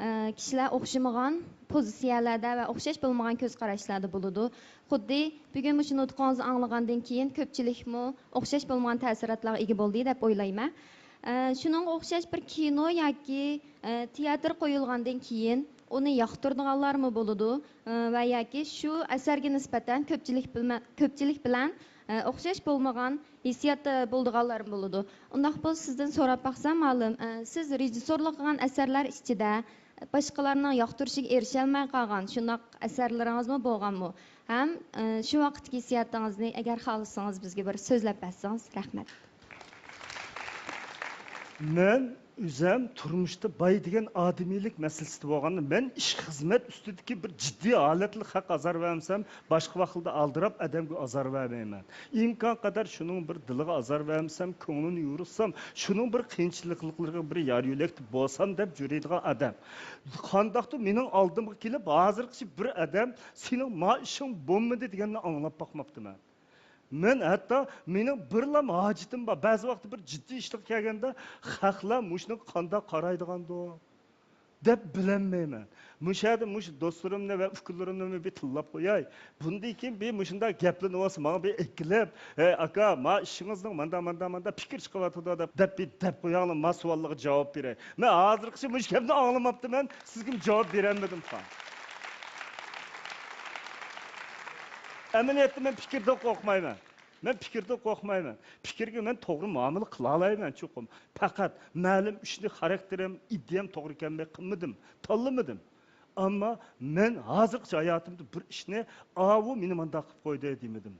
ئە، كىشىلەر ئوخشىمىغان پوزىتسىيەلەردە ۋە ئوخشاش بولمىغان كۆز قاراشلاردا بولىدۇ. خۇددى بۈگۈن مۇشۇ نۇتقىڭىزنى ئاڭلىغاندىن كېيىن كۆپچىلىكمۇ ئوخشاش بولمىغان تەسىراتلارغا ئىگە بولدى دەپ ئويلايمەن. ئە، شۇنىڭغا ئوخشاش بىر كىنو ياكى، ئە، تىياتىر قويۇلغاندىن كېيىن ئۇنى ياقتۇرىدىغانلارمۇ بولىدۇ، ئە، ۋە ياكى شۇ ئەسەرگە نىسبەتەن كۆپچىلىك بىلمە-، كۆپچىلىك بىلەن، ئە، ئوخشاش بولمىغان ھېسسىياتتا بولىدىغانلارمۇ بولىدۇ. ئۇنداق بولسا سىزدىن سوراپ باقسام، مۇئەللىم، ئە، سىز رېژىسسورلۇق قىلغان ئەسەرلەر ئىچىدە باشقىلارنىڭ ياقتۇرۇشىغا ئېرىشەلمەي قالغان شۇنداق ئەسەرلىرىڭىزمۇ بولغانمۇ؟ ھەم، ئە، شۇ ۋاقىتتىكى ھېسسىياتىڭىزنى ئەگەر خالىسىڭىز بىزگە بىر سۆزلەپ بەرسىڭىز. رەھمەت. مەن ئۆزەم تۇرمۇشتا باي دېگەن ئادىمىيلىك مەسىلىسىدە بولغاندا، مەن ئىش خىزمەت ئۈستىدىكى بىر جىددىي ھالەتلىك خەق ئازار بەرمىسەم، باشقا ۋاقىتلاردا ئالدىراپ ئادەمگە ئازار بەرمەيمەن. ئىمكان قەدەر شۇنىڭ بىر دىلىغا ئازار بەرمىسەم، كۆڭلىنى يورۇتسام، شۇنىڭ بىر قىيىنچىلىقلىرىغا بىر يار يۆلەك بولسام دەپ يۈرىدىغان ئادەم. قانداقتۇر مېنىڭ ئالدىمغا كېلىپ، ھازىرغىچە بىر ئادەم سېنىڭ ما ئىشىڭ بولمىدى دېگەننى ئاڭلاپ باقماپتىمەن. مەن ھەتتا مېنىڭ بىرلام ھاجىتىم بار. بەزى ۋاقىتتا بىر جىددىي ئىشلار كەلگەندە، خەقلەر مۇشۇنىڭغا قانداق قارايدىغاندۇ دەپ بىلەلمەيمەن. مۇشۇ يەردە مۇشۇ دوستلىرىمنى ۋە ئۇكىلىرىمنى بىر تىللاپ قوياي. بۇندىن كېيىن بىر مۇشۇنداق گەپلىنىۋالسا، ماڭا بىر ئېكىلىپ، «ھەي ئاكا، ما ئىشىڭىزنىڭ مانداق، مانداق، مانداق پىكىر چىقىۋاتىدۇ» دەپ، دەپ بىر دەپ قوياڭلار، ما سوئاللارغا جاۋاب بېرەي. مەن ھازىرغىچە مۇشۇ گەپنى ئاڭلىماپتىمەن، سىزگىمۇ جاۋاب بېرەلمىدىم خان. ئەمەلىيەتتە مەن پىكىردىن قورقمايمەن. مەن پىكىردىن قورقمايمەن. پىكىرگە مەن توغرا مۇئامىلە قىلالايمەن چوقۇم. پەقەت مەلۇم ئىشنى خاراكتېرىم، ئىدىيەم توغرا كەلمەي قىلمىدىم، تاللىمىدىم. ئەمما مەن ھازىرغىچە ھاياتىمدا بىر ئىشنى، «ئاۋۇ مېنى مانداق قىلىپ قويدى» دېمىدىم.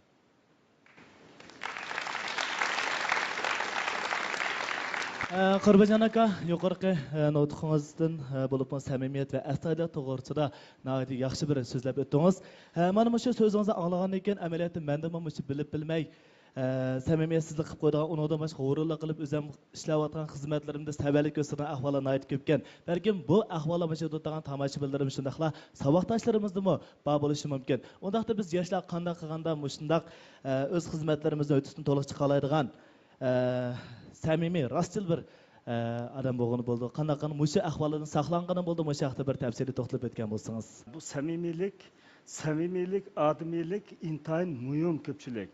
ئە، قۇربانجان ئاكا، يۇقىرىقى، ئە، نۇتقىڭىزدىن، ئە، بولۇپمۇ سەمىمىيەت ۋە ئەستايىدىللىق توغرىسىدا ناھايىتى ياخشى بىر سۆزلەپ ئۆتتىڭىز. ئە، مانا مۇشۇ سۆزىڭىزنى ئاڭلىغاندىن كېيىن، ئەمەلىيەتتە مەندىمۇ مۇشۇ بىلىپ بىلمەي، ئە، سەمىمىيەتسىزلىك قىلىپ قويىدىغان، ئۇنىڭدىن باشقا غۇرۇرلۇق قىلىپ، ئۆزۈم ئىشلەۋاتقان خىزمەتلىرىمدە سەۋەنلىك كۆرسىتىدىغان ئەھۋاللار ناھايىتى كۆپكەن. بەلكىم بۇ ئەھۋاللار مۇشۇ تۇتقان تاماشىبىنلىرىمىز شۇنداقلا ساۋاقداشلىرىمىزدىمۇ بار بولۇشى مۇمكىن. ئۇنداقتا بىز ياشلار قانداق قىلغاندا مۇشۇنداق، ئە، ئۆز خىزمەتلىرىمىزنى ھۆددىسىدىن تولۇق چىقالايدىغان، ئە، سەمىمىي، راستچىل بىر، ئە، ئادەم بولغىلى بولىدۇ. قانداق قىلىپ مۇشۇ ئەھۋالدىن ساقلانغىلى بولىدۇ، مۇشۇ ھەقتە بىر تەپسىلىي توختىلىپ ئۆتكەن بولسىڭىز. بۇ سەمىمىيلىك، سەمىمىيلىك، ئادىمىيلىك ئىنتايىن مۇھىم كۆپچىلىك.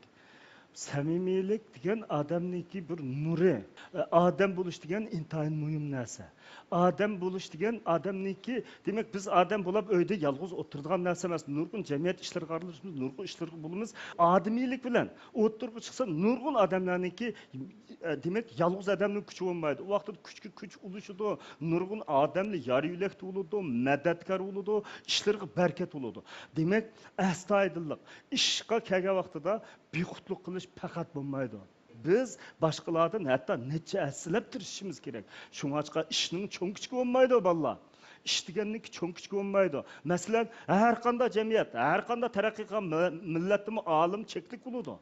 سەمىمىيلىك دېگەن ئادەمنىڭكى بىر نۇرى. ئادەم بولۇش دېگەن ئىنتايىن مۇھىم نەرسە. ئادەم بولۇش دېگەن ئادەمنىڭكى، دېمەك، بىز ئادەم بولاپ ئۆيدە يالغۇز ئولتۇرىدىغان نەرسە ئەمەس. نۇرغۇن جەمئىيەت ئىشلىرىغا ئارىلىشىمىز، نۇرغۇن ئىشلارغا بولىمىز. ئادىمىيلىك بىلەن ئوتتۇرىغا چىقسا، نۇرغۇن ئادەملەرنىڭكى، ئە، دېمەك، يالغۇز ئادەمنىڭ كۈچى بولمايدۇ. ئۇ ۋاقىتتا كۈچكە كۈچ ئۇلىشىدۇ، نۇرغۇن ئادەملەر يار يۆلەكتە بولىدۇ، مەدەتكار بولىدۇ، ئىشلىرىغا بەرىكەت بولىدۇ. دېمەك، ئەستايىدىللىق. ئىشقا كەلگەن ۋاقتىدا بىخۇدلۇق قىلىش پەقەت بولمايدۇ. بىز باشقىلاردىن ھەتتا نەچچە ھەسسىلەپ تىرىشىشىمىز كېرەك. شۇڭلاشقا ئىشنىڭ چوڭ-كىچىكى بولمايدۇ، بالىلار. ئىش دېگەننىڭكى چوڭ-كىچىكى بولمايدۇ. مەسىلەن، ھەر قانداق جەمئىيەت، ھەر قانداق تەرەققىي قىلغان مىل-، مىللەتتىمۇ ئالىم چەكلىك بولىدۇ.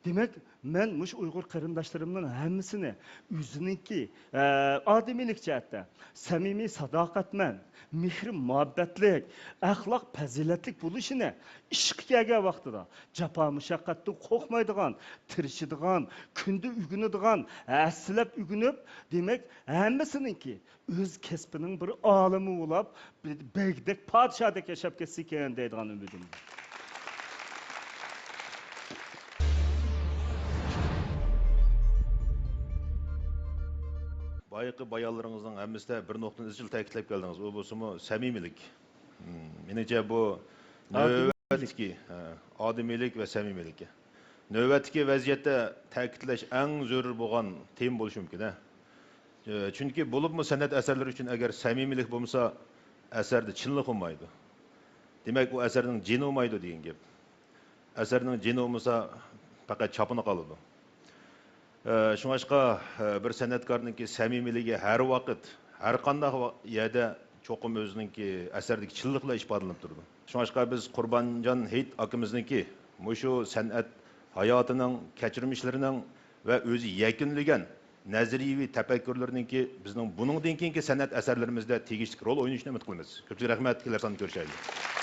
دېمەك، مەن مۇشۇ ئۇيغۇر قېرىنداشلىرىمنىڭ ھەممىسىنى ئۆزىنىڭكى، ئە، ئادىمىيلىك جەھەتتە سەمىمىي، ساداقەتمەن، مېھرى-مۇھەببەتلىك، ئەخلاق پەزىلەتلىك بولۇشىنى، ئىشقا كەلگەن ۋاقتىدا جاپا-مۇشەققەتتىن قورقمايدىغان، تىرىشىدىغان، كۈندە ئۆگىنىدىغان، ھەسسىلەپ ئۆگىنىپ، دېمەك، ھەممىسىنىڭكى ئۆز كەسپىنىڭ بىر ئالىمى بولاپ، بىر بەگدەك، پادىشاھدەك ياشاپ كەتسىكەن دەيدىغان ئۈمىدىم. بايىقى بايانلىرىڭىزنىڭ ھەممىسىدە بىر نۇقتىنى ئىزچىل تەكىتلەپ كەلدىڭىز، ئۇ بولسىمۇ سەمىمىيلىك. مم، مېنىڭچە بۇ ئادىمىيلىك. نۆۋەتتىكى، ھە، ئادىمىيلىك ۋە سەمىمىيلىك. نۆۋەتتىكى ۋەزىيەتتە تەكىتلەش ئەڭ زۆرۈر بولغان تېما بولۇشى مۇمكىن، ھە. ئە، چۈنكى بولۇپمۇ سەنئەت ئەسەرلىرى ئۈچۈن ئەگەر سەمىمىيلىك بولمىسا، ئەسەردە چىنلىق بولمايدۇ. دېمەك، ئۇ ئەسەرنىڭ جېنى بولمايدۇ دېگەن گەپ. ئەسەرنىڭ جېنى بولمىسا، پەقەت چاپىنى قالىدۇ. ئە، شۇڭلاشقا، ئە، بىر سەنئەتكارنىڭكى سەمىمىيلىكى ھەر ۋاقىت، ھەر قانداق ۋا-، يەردە چوقۇم ئۆزىنىڭكى ئەسەردىكى چىنلىق بىلەن ئىپادىلىنىپ تۇرىدۇ. شۇڭلاشقا بىز قۇربانجان ھېيت ئاكىمىزنىڭكى مۇشۇ سەنئەت ھاياتىنىڭ، كەچۈرمىشلىرىنىڭ ۋە ئۆزى يەكۈنلىگەن نەزەرىيىۋى تەپەككۇرلىرىنىڭكى بىزنىڭ بۇنىڭدىن كېيىنكى سەنئەت ئەسەرلىرىمىزدە تېگىشلىك رول ئوينىشىنى ئۈمىد قىلىمىز. كۆپچىلىك رەھمەت، كېلەر ساندا كۆرۈشەيلى.